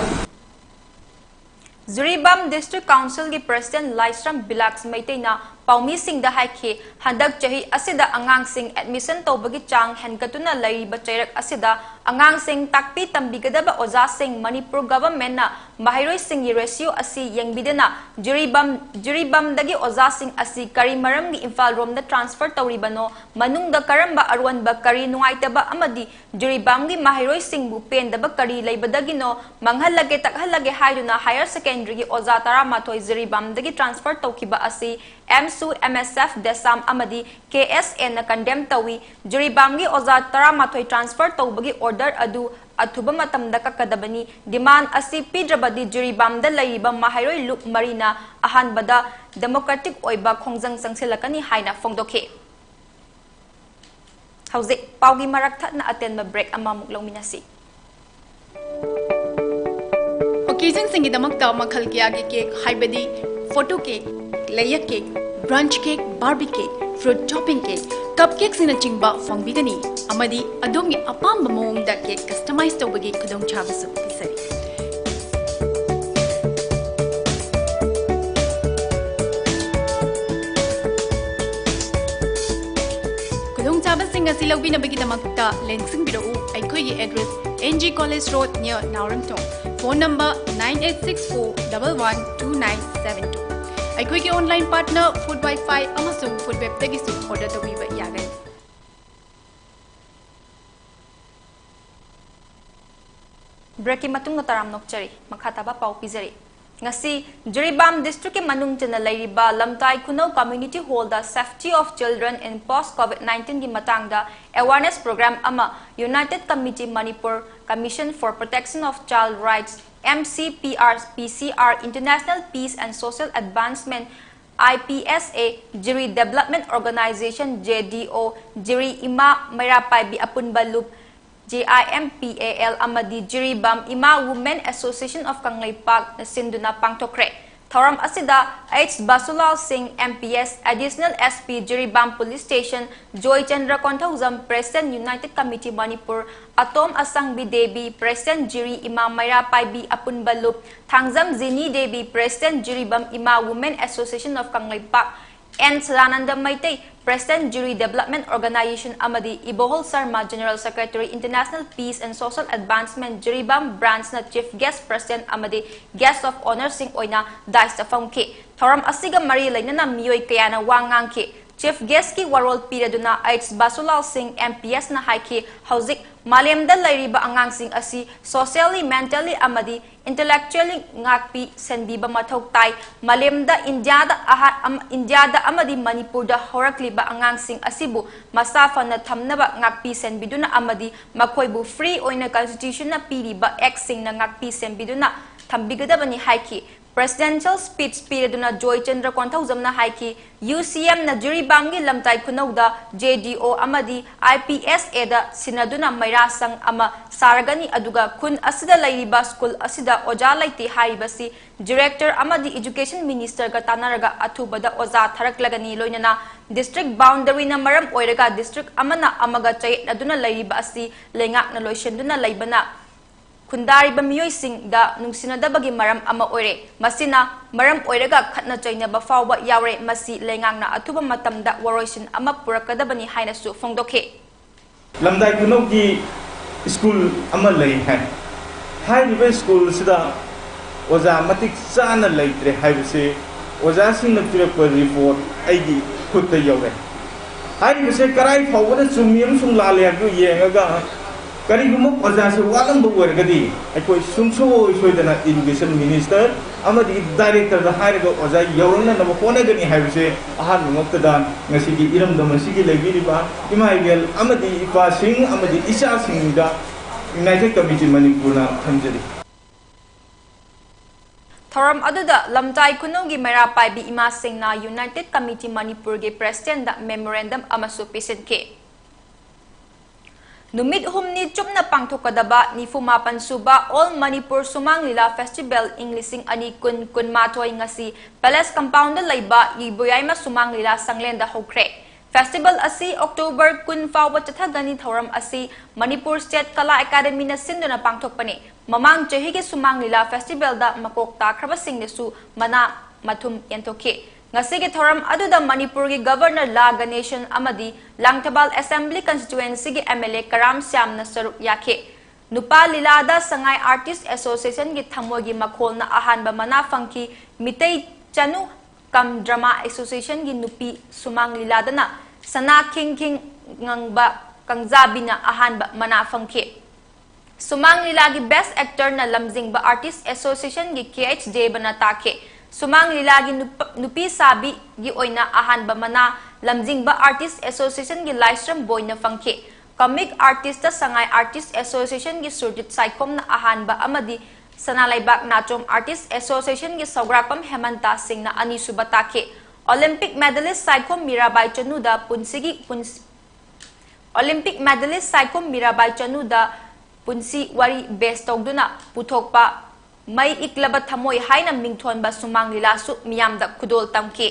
ꯖꯤꯔꯤꯕꯥꯝ District Councilꯒꯤ President ꯂꯥꯏꯁ꯭ꯔꯝ ꯕꯤꯂꯥꯁ ꯃꯩꯇꯩꯅ ꯄꯥꯎꯃꯤꯁꯤꯡꯗ ꯍꯥꯏꯈꯤ꯫ ꯍꯟꯗꯛ ꯆꯍꯤ ꯑꯁꯤꯗ ꯑꯉꯥꯡꯁꯤꯡ admission ꯇꯧꯕꯒꯤ ꯆꯥꯡ ꯍꯦꯟꯒꯠꯇꯨꯅ ꯂꯩꯔꯤꯕ ꯆꯩꯔꯛ ꯑꯁꯤꯗ ꯑꯉꯥꯡꯁꯤꯡ ꯇꯥꯛꯄꯤ ꯇꯝꯕꯤꯒꯗꯕ ꯑꯣꯖꯥꯁꯤꯡ ꯃꯅꯤꯄꯨꯔ government ꯅ ꯃꯍꯩꯔꯣꯏꯁꯤꯡꯒꯤ ratio ꯑꯁꯤ ꯌꯦꯡꯕꯤꯗꯅ ꯖꯤꯔꯤꯕꯥꯝ, ꯖꯤꯔꯤꯕꯥꯝꯗꯒꯤ ꯑꯣꯖꯥꯁꯤꯡ ꯑꯁꯤ ꯀꯔꯤ ꯃꯔꯝꯒꯤ ꯏꯝꯐꯥꯜ ꯔꯣꯝꯗ transfer ꯇꯧꯔꯤꯕꯅꯣ, ꯃꯅꯨꯡꯗ ꯀꯔꯝꯕ ꯑꯔꯣꯟꯕ, ꯀꯔꯤ ꯅꯨꯡꯉꯥꯏꯇꯕ ꯑꯃꯗꯤ ꯖꯤꯔꯤꯕꯥꯝꯒꯤ ꯃꯍꯩꯔꯣꯏꯁꯤꯡꯕꯨ ꯄꯦꯟꯗꯕ ꯀꯔꯤ ꯂꯩꯕꯗꯒꯤꯅꯣ ꯃꯥꯡꯍꯜꯂꯒꯦ, ꯇꯥꯛꯍꯜꯂꯒꯦ ꯍꯥꯏꯗꯨꯅ higher secondary ꯒꯤ ꯑꯣꯖꯥ ꯇꯔꯥꯃꯥꯊꯣꯏ ꯖꯤꯔꯤꯕꯥꯝꯗꯒꯤ transfer ꯇꯧꯈꯤꯕ ꯑꯁꯤ ꯑꯦꯝꯁꯨ, ꯑꯦꯝ ꯑꯦꯁ ꯑꯦꯐ, ꯗꯦꯁꯥꯝ ꯑꯃꯗꯤ ꯀꯦ ꯑꯦꯁ ꯑꯦ ꯅ condemn ꯇꯧꯏ꯫ ꯖꯤꯔꯤꯕꯥꯝꯒꯤ ꯑꯣꯖꯥ ꯇꯔꯥꯃꯥꯊꯣꯏ transfer ꯇꯧꯕꯒꯤ order ꯑꯗꯨ ꯑꯊꯨꯕ ꯃꯇꯝꯗ ꯀꯛꯀꯗꯕꯅꯤ꯫ Demand ꯑꯁꯤ ꯄꯤꯗ꯭ꯔꯕꯗꯤ ꯖꯤꯔꯤꯕꯥꯝꯗ ꯂꯩꯔꯤꯕ ꯃꯍꯩꯔꯣꯏ ꯂꯨꯞ ꯃꯔꯤꯅ ꯑꯍꯥꯟꯕꯗ democratic ꯑꯣꯏꯕ ꯈꯣꯡꯖꯪ ꯆꯪꯁꯤꯜꯂꯛꯀꯅꯤ ꯍꯥꯏꯅ ꯐꯣꯡꯗꯣꯛꯈꯤ꯫ ꯍꯧꯖꯤꯛ ꯄꯥꯎꯒꯤ ꯃꯔꯛ ꯊꯠꯅ ꯑꯇꯦꯟꯕ break ꯑꯃꯃꯨꯛ ꯂꯧꯃꯤꯟꯅꯁꯤ꯫ Occasion ꯁꯤꯡꯒꯤꯗꯃꯛꯇ ꯃꯈꯜ ꯀꯌꯥꯒꯤ cake, ꯍꯥꯏꯕꯗꯤ photo cake, layer cake, brunch cake, Barbie cake, fruit topping cake, cupcake ꯁꯤꯡꯅꯆꯤꯡꯕ ꯐꯪꯕꯤꯒꯅꯤ, ꯑꯃꯗꯤ ꯑꯗꯣꯝꯒꯤ ꯑꯄꯥꯝꯕ ꯃꯑꯣꯡꯗ cake customize ꯇꯧꯕꯒꯤ ꯈꯨꯗꯣꯡꯆꯥꯕꯁꯨ ꯄꯤꯖꯔꯤ꯫ ꯈꯨꯗꯣꯡꯆꯥꯕꯁꯤꯡ ꯑꯁꯤ ꯂꯧꯕꯤꯅꯕꯒꯤꯗꯃꯛꯇ ꯂꯦꯡꯁꯤꯟꯕꯤꯔꯛꯎ꯫ ꯑꯩꯈꯣꯏꯒꯤ address, N G College Road, near ꯅꯥꯎꯔꯦꯝꯊꯣꯡ꯫ Phone number nine eight six four double one two nine seven two꯫ ꯑꯩꯈꯣꯏꯒꯤ online partner Food Wi-Fi ꯑꯃꯁꯨꯡ Food Web ꯇꯒꯤꯁꯨ order ꯇꯧꯕꯤꯕ ꯌꯥꯒꯅꯤ꯫ Break ꯀꯤ ꯃꯇꯨꯡꯗ ꯇꯔꯥꯝꯅ ꯑꯣꯛꯆꯔꯤ꯫ ꯃꯈꯥ ꯇꯥꯕ ꯄꯥꯎ ꯄꯤꯖꯔꯤ꯫ ꯉꯁꯤ ꯖꯤꯔꯤꯕꯥꯝ district ꯀꯤ ꯃꯅꯨꯡ ꯆꯟꯅ ꯂꯩꯔꯤꯕ ꯂꯝꯇꯥꯏ ꯈꯨꯅꯧ community hall the safety of children in post COVID nineteen ꯒꯤ ꯃꯇꯥꯡꯗ awareness program ꯑꯃ United Committee Manipur, Commission for Protection of Child Rights, M C P R P C R, International Peace and Social Advancement, I P S A, Jiri Development Organization, J D O, ꯖꯤꯔꯤ ꯏꯃꯥ ꯃꯩꯔꯥ ꯄꯥꯏꯕꯤ ꯑꯄꯨꯟꯕ ꯂꯨꯞ, J I M P A L, ꯑꯃꯗꯤ ꯖꯤꯔꯤꯕꯥꯝ ꯏꯃꯥ Women Association of ꯀꯪꯂꯩꯄꯥꯛꯅ ꯁꯤꯟꯗꯨꯅ ꯄꯥꯡꯊꯣꯛꯈ꯭ꯔꯦ꯫ ꯊꯧꯔꯝ ꯑꯁꯤꯗ H ꯕꯥꯁꯨꯂꯥꯜ ꯁꯤꯡ, M P S, Additional S P, Jiribam Police Station, Joychandra Konthoujam, President, United Committee Manipur, ꯑꯇꯣꯝ ꯑꯁꯪꯕꯤ Devi, President, ꯖꯤꯔꯤ ꯏꯃꯥ ꯃꯩꯔꯥ ꯄꯥꯏꯕꯤ ꯑꯄꯨꯟꯕ ꯂꯨꯞ, ꯊꯥꯡꯖꯝ ꯖꯤꯅꯤ ꯗꯦꯕꯤ, President, ꯖꯤꯔꯤꯕꯥꯝ ꯏꯃꯥ Women Association of Kangleipak, N Sadananda Meitei, President Jiri Development Organization ꯑꯃꯗꯤ ꯏꯕꯣꯍꯜ Sharma, General Secretary, International Peace and Social Advancement, Jiribam Branch ꯅ Chief Guest President ꯑꯃꯗꯤ Guest of Honour ꯁꯤꯡ ꯑꯣꯏꯅ dais ꯇ ꯐꯝꯈꯤ꯫ ꯊꯧꯔꯝ ꯑꯁꯤꯒ ꯃꯔꯤ ꯂꯩꯅꯅ ꯃꯤꯑꯣꯏ ꯀꯌꯥꯅ ꯋꯥ ꯉꯥꯡꯈꯤ꯫ Chief Guest ꯀꯤ ꯋꯥꯔꯣꯜ ꯄꯤꯔꯗꯨꯅ ꯑꯩꯆ ꯕꯥꯁꯨꯂꯥꯜ ꯁꯤꯡ, ꯑꯦꯝ ꯄꯤ ꯑꯦꯁ ꯅ ꯍꯥꯏꯈꯤ, ꯍꯧꯖꯤꯛ ꯃꯥꯂꯦꯝꯗ ꯂꯩꯔꯤꯕ ꯑꯉꯥꯡꯁꯤꯡ ꯑꯁꯤ socially, mentally ꯑꯃꯗꯤ intellectually ꯉꯥꯛꯄꯤ ꯁꯦꯟꯕꯤꯕ ꯃꯊꯧ ꯇꯥꯏ꯫ ꯃꯥꯂꯦꯝꯗ ꯏꯟꯗꯤꯌꯥꯗ ꯑꯍ-, ꯑꯝ-, ꯏꯟꯗꯤꯌꯥꯗ ꯑꯃꯗꯤ ꯃꯅꯤꯄꯨꯔꯗ ꯍꯧꯔꯛꯂꯤꯕ ꯑꯉꯥꯡꯁꯤꯡ ꯑꯁꯤꯕꯨ ꯃꯁꯥ ꯐꯅ ꯊꯝꯅꯕ ꯉꯥꯛꯄꯤ ꯁꯦꯟꯕꯤꯗꯨꯅ ꯑꯃꯗꯤ ꯃꯈꯣꯏꯕꯨ free ꯑꯣꯏꯅ constitution ꯅ ꯄꯤꯔꯤꯕ act ꯁꯤꯡꯅ ꯉꯥꯛꯄꯤ ꯁꯦꯟꯕꯤꯗꯨꯅ ꯊꯝꯕꯤꯒꯗꯕꯅꯤ ꯍꯥꯏꯈꯤ꯫ Presidential speech ꯄꯤꯔꯗꯨꯅ ꯖꯣꯏꯆꯟꯗ꯭ꯔ ꯀꯣꯟꯊꯧꯖꯝꯅ ꯍꯥꯏꯈꯤ, ꯌꯨ ꯁꯤ ꯑꯦꯝ ꯅ ꯖꯤꯔꯤꯕꯥꯝꯒꯤ ꯂꯝꯇꯥꯏ ꯈꯨꯅꯧꯗ ꯖꯦ ꯗꯤ ꯑꯣ ꯑꯃꯗꯤ ꯑꯥꯏ ꯄꯤ ꯑꯦꯁ ꯑꯦ ꯗ ꯁꯤꯟꯅꯗꯨꯅ ꯃꯩꯔꯥ ꯁꯪ ꯑꯃ ꯁꯥꯔꯒꯅꯤ, ꯑꯗꯨꯒ ꯈꯨꯟ ꯑꯁꯤꯗ ꯂꯩꯔꯤꯕ ꯁ꯭ꯀꯨꯜ ꯑꯁꯤꯗ ꯑꯣꯖꯥ ꯂꯩꯇꯦ ꯍꯥꯏꯔꯤꯕꯁꯤ Director ꯑꯃꯗꯤ Education Minister ꯒ ꯇꯥꯟꯅꯔꯒ ꯑꯊꯨꯕꯗ ꯑꯣꯖꯥ ꯊꯥꯔꯛꯂꯒꯅꯤ, ꯂꯣꯏꯅꯅ district boundary ꯅ ꯃꯔꯝ ꯑꯣꯏꯔꯒ district ꯑꯃꯅ ꯑꯃꯒ ꯆꯌꯦꯠꯅꯗꯨꯅ ꯂꯩꯔꯤꯕ ꯑꯁꯤ ꯂꯩꯉꯥꯛꯅ ꯂꯣꯏꯁꯤꯟꯗꯨꯅ ꯂꯩꯕꯅ ꯈꯨꯟꯗꯥꯔꯤꯕ ꯃꯤꯑꯣꯏꯁꯤꯡꯗ ꯅꯨꯡꯁꯤꯅꯗꯕꯒꯤ ꯃꯔꯝ ꯑꯃ ꯑꯣꯏꯔꯦ꯫ ꯃꯁꯤꯅ ꯃꯔꯝ ꯑꯣꯏꯔꯒ ꯈꯠꯅ ꯆꯩꯅꯕ ꯐꯥꯎꯕ ꯌꯥꯎꯔꯦ꯫ ꯃꯁꯤ ꯂꯩꯉꯥꯛꯅ ꯑꯊꯨꯕ ꯃꯇꯝꯗ ꯋꯥꯔꯣꯏꯁꯤꯟ ꯑꯃ ꯄꯨꯔꯛꯀꯗꯕꯅꯤ ꯍꯥꯏꯅꯁꯨ ꯐꯣꯡꯗꯣꯛꯈꯤ꯫ ꯂꯝꯗꯥꯏ ꯈꯨꯅꯧꯒꯤ ꯁ꯭ꯀꯨꯜ ꯑꯃ ꯂꯩ ꯍꯥꯏ꯫ ꯍꯥꯏꯔꯤꯕ ꯁ꯭ꯀꯨꯜ ꯑꯁꯤꯗ ꯑꯣꯖꯥ ꯃꯇꯤꯛ ꯆꯥꯅ ꯂꯩꯇ꯭ꯔꯦ ꯍꯥꯏꯕꯁꯤ ꯑꯣꯖꯥꯁꯤꯡꯅ ꯄꯤꯔꯛꯄ report ꯑꯩꯒꯤ ꯈꯨꯠꯇ ꯌꯧꯔꯦ꯫ ꯍꯥꯏꯔꯤꯕꯁꯦ ꯀꯔꯥꯏ ꯐꯥꯎꯕꯗ ꯆꯨꯝꯃꯤ ꯑꯃꯁꯨꯡ ꯂꯥꯜꯂꯤ ꯍꯥꯏꯕꯗꯨ ꯌꯦꯡꯉꯒ, ꯀꯔꯤꯒꯨꯝꯕ ꯑꯣꯖꯥꯁꯦ ꯋꯥꯠꯂꯝꯕ ꯑꯣꯏꯔꯒꯗꯤ, ꯑꯩꯈꯣꯏ ꯁꯨꯡꯁꯣꯏ ꯁꯣꯏꯗꯅ Education Minister ꯑꯃꯗꯤ Director ꯗ ꯍꯥꯏꯔꯒ ꯑꯣꯖꯥ ꯌꯧꯔꯛꯅꯅꯕ ꯍꯣꯠꯅꯒꯅꯤ ꯍꯥꯏꯕꯁꯦ ꯑꯍꯥꯟꯕꯃꯛꯇꯗ ꯉꯁꯤꯒꯤ ꯏꯔꯝꯗꯝ ꯑꯁꯤꯒꯤ ꯂꯩꯕꯤꯔꯤꯕ ꯏꯃꯥ ꯏꯕꯦꯜ ꯑꯃꯗꯤ ꯏꯄꯥꯁꯤꯡ ꯑꯃꯗꯤ ꯏꯆꯥꯁꯤꯡꯗ United Committee ꯃꯅꯤꯄꯨꯔꯅ ꯊꯝꯖꯔꯤ꯫ ꯊꯧꯔꯝ ꯑꯗꯨꯗ ꯂꯝꯇꯥꯏ ꯈꯨꯅꯧꯒꯤ ꯃꯩꯔꯥ ꯄꯥꯏꯕꯤ ꯏꯃꯥꯁꯤꯡꯅ United Committee ꯃꯅꯤꯄꯨꯔꯒꯤ President ꯗ memorandum ꯑꯃꯁꯨ ꯄꯤꯁꯤꯟꯈꯤ꯫ ꯅꯨꯃꯤꯠ ꯍꯨꯝꯅꯤ ꯆꯨꯞꯅ ꯄꯥꯡꯊꯣꯛꯀꯗꯕ ꯅꯤꯐꯨ ꯃꯥꯄꯟ ꯁꯨꯕ All Manipur ꯁꯨꯃꯥꯡ ꯂꯤꯂꯥ Festival ꯏꯪ ꯂꯤꯁꯤꯡ ꯑꯅꯤ ꯀꯨꯟ ꯀꯨꯟꯃꯥꯊꯣꯏ ꯉꯁꯤ Palace Compound ꯗ ꯂꯩꯕ ꯏꯕꯣꯌꯥꯏꯃ ꯁꯨꯃꯥꯡ ꯂꯤꯂꯥ ꯁꯪꯂꯦꯟꯗ ꯍꯧꯈ꯭ꯔꯦ꯫ Festival ꯑꯁꯤ October ꯀꯨꯟ ꯐꯥꯎꯕ ꯆꯠꯊꯒꯅꯤ꯫ ꯊꯧꯔꯝ ꯑꯁꯤ ꯃꯅꯤꯄꯨꯔ State ꯀꯂꯥ Academy ꯅ ꯁꯤꯟꯗꯨꯅ ꯄꯥꯡꯊꯣꯛꯄꯅꯤ꯫ ꯃꯃꯥꯡ ꯆꯍꯤꯒꯤ ꯁꯨꯃꯥꯡ ꯂꯤꯂꯥ Festival ꯗ ꯃꯀꯣꯛ ꯇꯥꯈ꯭ꯔꯕꯁꯤꯡꯅꯁꯨ ꯃꯅꯥ ꯃꯊꯨꯝ ꯌꯦꯟꯊꯣꯛꯈꯤ꯫ ꯉꯁꯤꯒꯤ ꯊꯧꯔꯝ ꯑꯗꯨꯗ ꯃꯅꯤꯄꯨꯔꯒꯤ ꯒꯕꯔꯅꯔ ꯂꯥ ꯒꯅꯦꯁꯟ ꯑꯃꯗꯤ Langthabal assembly ꯀꯟꯁꯇꯤꯇ꯭ꯋꯦꯟꯁꯤꯒꯤ M L A ꯀꯔꯥꯝ ꯁ꯭ꯌꯥꯝꯅ ꯁꯔꯨꯛ ꯌꯥꯈꯤ꯫ ꯅꯨꯄꯥ ꯂꯤꯂꯥꯗ ꯁꯉꯥꯏ ꯑꯥꯔꯇꯤꯁ ꯑꯦꯁꯣꯁꯤꯌꯦꯁꯟꯒꯤ ꯊꯃꯣꯏꯒꯤ ꯃꯈꯣꯜꯅ ꯑꯍꯥꯟꯕ ꯃꯅꯥ ꯐꯪꯈꯤ꯫ ꯃꯤꯇꯩ ꯆꯅꯨ ꯀꯝ ꯗ꯭ꯔꯃꯥ ꯑꯦꯁꯣꯁꯤꯌꯦꯁꯟꯒꯤ ꯅꯨꯄꯤ ꯁꯨꯃꯥꯡ ꯂꯤꯂꯥꯗꯅ ꯁꯅꯥ ꯈꯤꯡ ꯈꯤꯡ ꯉꯪꯕ ꯀꯪꯖꯥꯕꯤꯅ ꯑꯍꯥꯟꯕ ꯃꯅꯥ ꯐꯪꯈꯤ꯫ ꯁꯨꯃꯥꯡ ꯂꯤꯂꯥꯒꯤ ꯕꯦꯁ ꯑꯦꯛꯇꯔꯅ ꯂꯝꯖꯤꯡꯕ ꯑꯥꯔꯇꯤꯁ ꯑꯦꯁꯣꯁꯤꯌꯦꯁꯟꯒꯤ ꯀꯦ ꯑꯩꯆ ꯗꯦꯕꯅ ꯇꯥꯈꯤ꯫ ꯁꯨꯃꯥꯡ ꯂꯤꯂꯥꯒꯤ ꯅꯨꯄ-, ꯅꯨꯄꯤ ꯁꯥꯕꯤꯒꯤ ꯑꯣꯏꯅ ꯑꯍꯥꯟꯕ ꯃꯅꯥ ꯂꯝꯖꯤꯡꯕ ꯑꯥꯔꯇꯤꯁ ꯑꯦꯁꯣꯁꯤꯌꯦꯁꯟꯒꯤ ꯂꯥꯏꯁ꯭ꯔꯝ ꯕꯣꯏꯅ ꯐꯪꯈꯤ꯫ ꯀꯣꯃꯤꯛ ꯑꯥꯔꯇꯤꯁꯇ ꯁꯉꯥꯏ ꯑꯥꯔꯇꯤꯁ ꯑꯦꯁꯣꯁꯤꯌꯦꯁꯟꯒꯤ ꯁꯨꯔꯖꯤꯠ ꯁꯥꯏꯈꯣꯝꯅ ꯑꯍꯥꯟꯕ ꯑꯃꯗꯤ ꯁꯅꯥ ꯂꯩꯕꯥꯛ ꯅꯥꯆꯣꯝ ꯑꯥꯔꯇꯤꯁ ꯑꯦꯁꯣꯁꯤꯌꯦꯁꯟꯒꯤ ꯁꯧꯒ꯭ꯔꯥꯛꯄꯝ ꯍꯦꯃꯟꯇ ꯁꯤꯡꯅ ꯑꯅꯤꯁꯨꯕ ꯇꯥꯈꯤ꯫ ꯑꯣꯂꯤꯝꯄꯤꯛ ꯃꯦꯗꯥꯂꯤꯁ ꯁꯥꯏꯈꯣꯝ ꯃꯤꯔꯥꯕꯥꯏ ꯆꯅꯨꯗ ꯄꯨꯟꯁꯤꯒꯤ ꯄꯨꯟꯁ-, ꯑꯣꯂꯤꯝꯄꯤꯛ ꯃꯦꯗꯥꯂꯤꯁ ꯁꯥꯏꯈꯣꯝ ꯃꯤꯔꯥꯕꯥꯏ ꯆꯅꯨꯗ ꯄꯨꯟꯁꯤ ꯋꯥꯔꯤ ꯕꯦꯁ ꯇꯧꯗꯨꯅ ꯄꯨꯊꯣꯛꯄ ꯃꯩ ꯏꯛꯂꯕ ꯊꯃꯣꯏ ꯍꯥꯏꯅ ꯃꯤꯡꯊꯣꯟꯕ ꯁꯨꯃꯥꯡ ꯂꯤꯂꯥꯁꯨ ꯃꯤꯌꯥꯝꯗ ꯈꯨꯗꯣꯜ ꯇꯝꯈꯤ꯫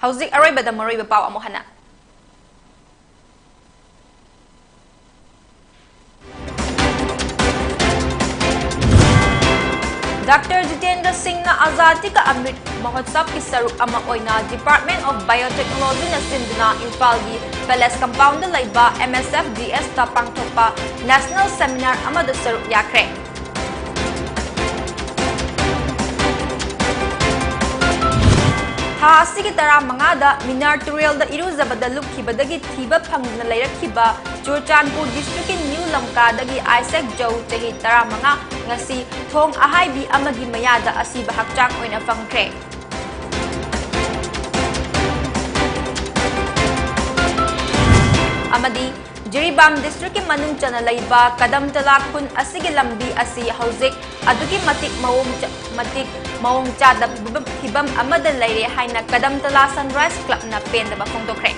ꯍꯧꯖꯤꯛ ꯑꯔꯣꯏꯕꯗ ꯃꯔꯨꯑꯣꯏꯕ ꯄꯥꯎ ꯑꯃꯨꯛ ꯍꯟꯅ꯫ ꯗꯥꯛꯇꯔ ꯖꯤꯇꯦꯟꯗ꯭ꯔ ꯁꯤꯡꯅ ꯑꯖꯥꯗꯤ ꯀꯥ ꯑꯃ꯭ꯔꯤꯠ ꯃꯍꯣꯠꯁꯕꯀꯤ ꯁꯔꯨꯛ ꯑꯃ ꯑꯣꯏꯅ Department of Biotechnologyꯅ ꯁꯤꯟꯗꯨꯅ ꯏꯝꯐꯥꯜꯒꯤ ꯄꯦꯂꯦꯁ ꯀꯝꯄꯥꯎꯟꯗ ꯂꯩꯕ ꯑꯦꯝ ꯑꯦꯁ ꯑꯦꯐ ꯗꯤ ꯑꯦꯁꯇ ꯄꯥꯡꯊꯣꯛꯄ ꯅꯦꯁꯅꯦꯜ ꯁꯦꯃꯤꯅꯥꯔ ꯑꯃꯗ ꯁꯔꯨꯛ ꯌꯥꯈ꯭ꯔꯦ꯫ ꯊꯥ ꯑꯁꯤꯒꯤ ꯇꯔꯥꯃꯉꯥꯗ ꯃꯤꯅꯥꯔ ꯇꯨꯔꯦꯜꯗ ꯏꯔꯨꯖꯕꯗ ꯂꯨꯞꯈꯤꯕꯗꯒꯤ ꯊꯤꯕ ꯐꯪꯗꯅ ꯂꯩꯔꯛꯈꯤꯕ ꯆꯨꯔꯆꯥꯟꯄꯨꯔ ꯗꯤꯁꯇ꯭ꯔꯤꯛꯀꯤ ꯅ꯭ꯌꯨ ꯂꯝꯀꯥꯗꯒꯤ ꯑꯥꯏꯁꯦꯛ ꯖꯧ, ꯆꯍꯤ ꯇꯔꯥꯃꯉꯥ, ꯉꯁꯤ ꯊꯣꯡ ꯑꯍꯥꯏꯕꯤ ꯑꯃꯒꯤ ꯃꯌꯥꯗ ꯑꯁꯤꯕ ꯍꯛꯆꯥꯡ ꯑꯣꯏꯅ ꯐꯪꯈ꯭ꯔꯦ꯫ ꯑꯃꯗꯤ ꯖꯤꯔꯤꯕꯥꯝ ꯗꯤꯁꯇ꯭ꯔꯤꯛꯀꯤ ꯃꯅꯨꯡ ꯆꯟꯅ ꯂꯩꯕ ꯀꯗꯝꯇꯂꯥ ꯈꯨꯟ ꯑꯁꯤꯒꯤ ꯂꯝꯕꯤ ꯑꯁꯤ ꯍꯧꯖꯤꯛ ꯑꯗꯨꯛꯀꯤ ꯃꯇꯤꯛ ꯃꯑꯣꯡ ꯆ-, ꯃꯇꯤꯛ ꯃꯑꯣꯡ ꯆꯥꯗꯕ ꯐꯤꯕꯝ, ꯐꯤꯕꯝ ꯑꯃꯗ ꯂꯩꯔꯦ ꯍꯥꯏꯅ ꯀꯗꯝꯇꯂꯥ ꯁꯟꯔꯥꯏꯁ ꯀ꯭ꯂꯕꯅ ꯄꯦꯟꯗꯕ ꯐꯣꯡꯗꯣꯛꯈ꯭ꯔꯦ꯫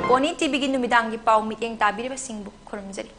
ꯄꯣꯅꯤ ꯇꯤꯚꯤꯒꯤ ꯅꯨꯃꯤꯗꯥꯡꯒꯤ ꯄꯥꯎ ꯃꯤꯠꯌꯦꯡ ꯇꯥꯕꯤꯔꯤꯕꯁꯤꯡꯕꯨ ꯈꯨꯔꯨꯝꯖꯔꯤ꯫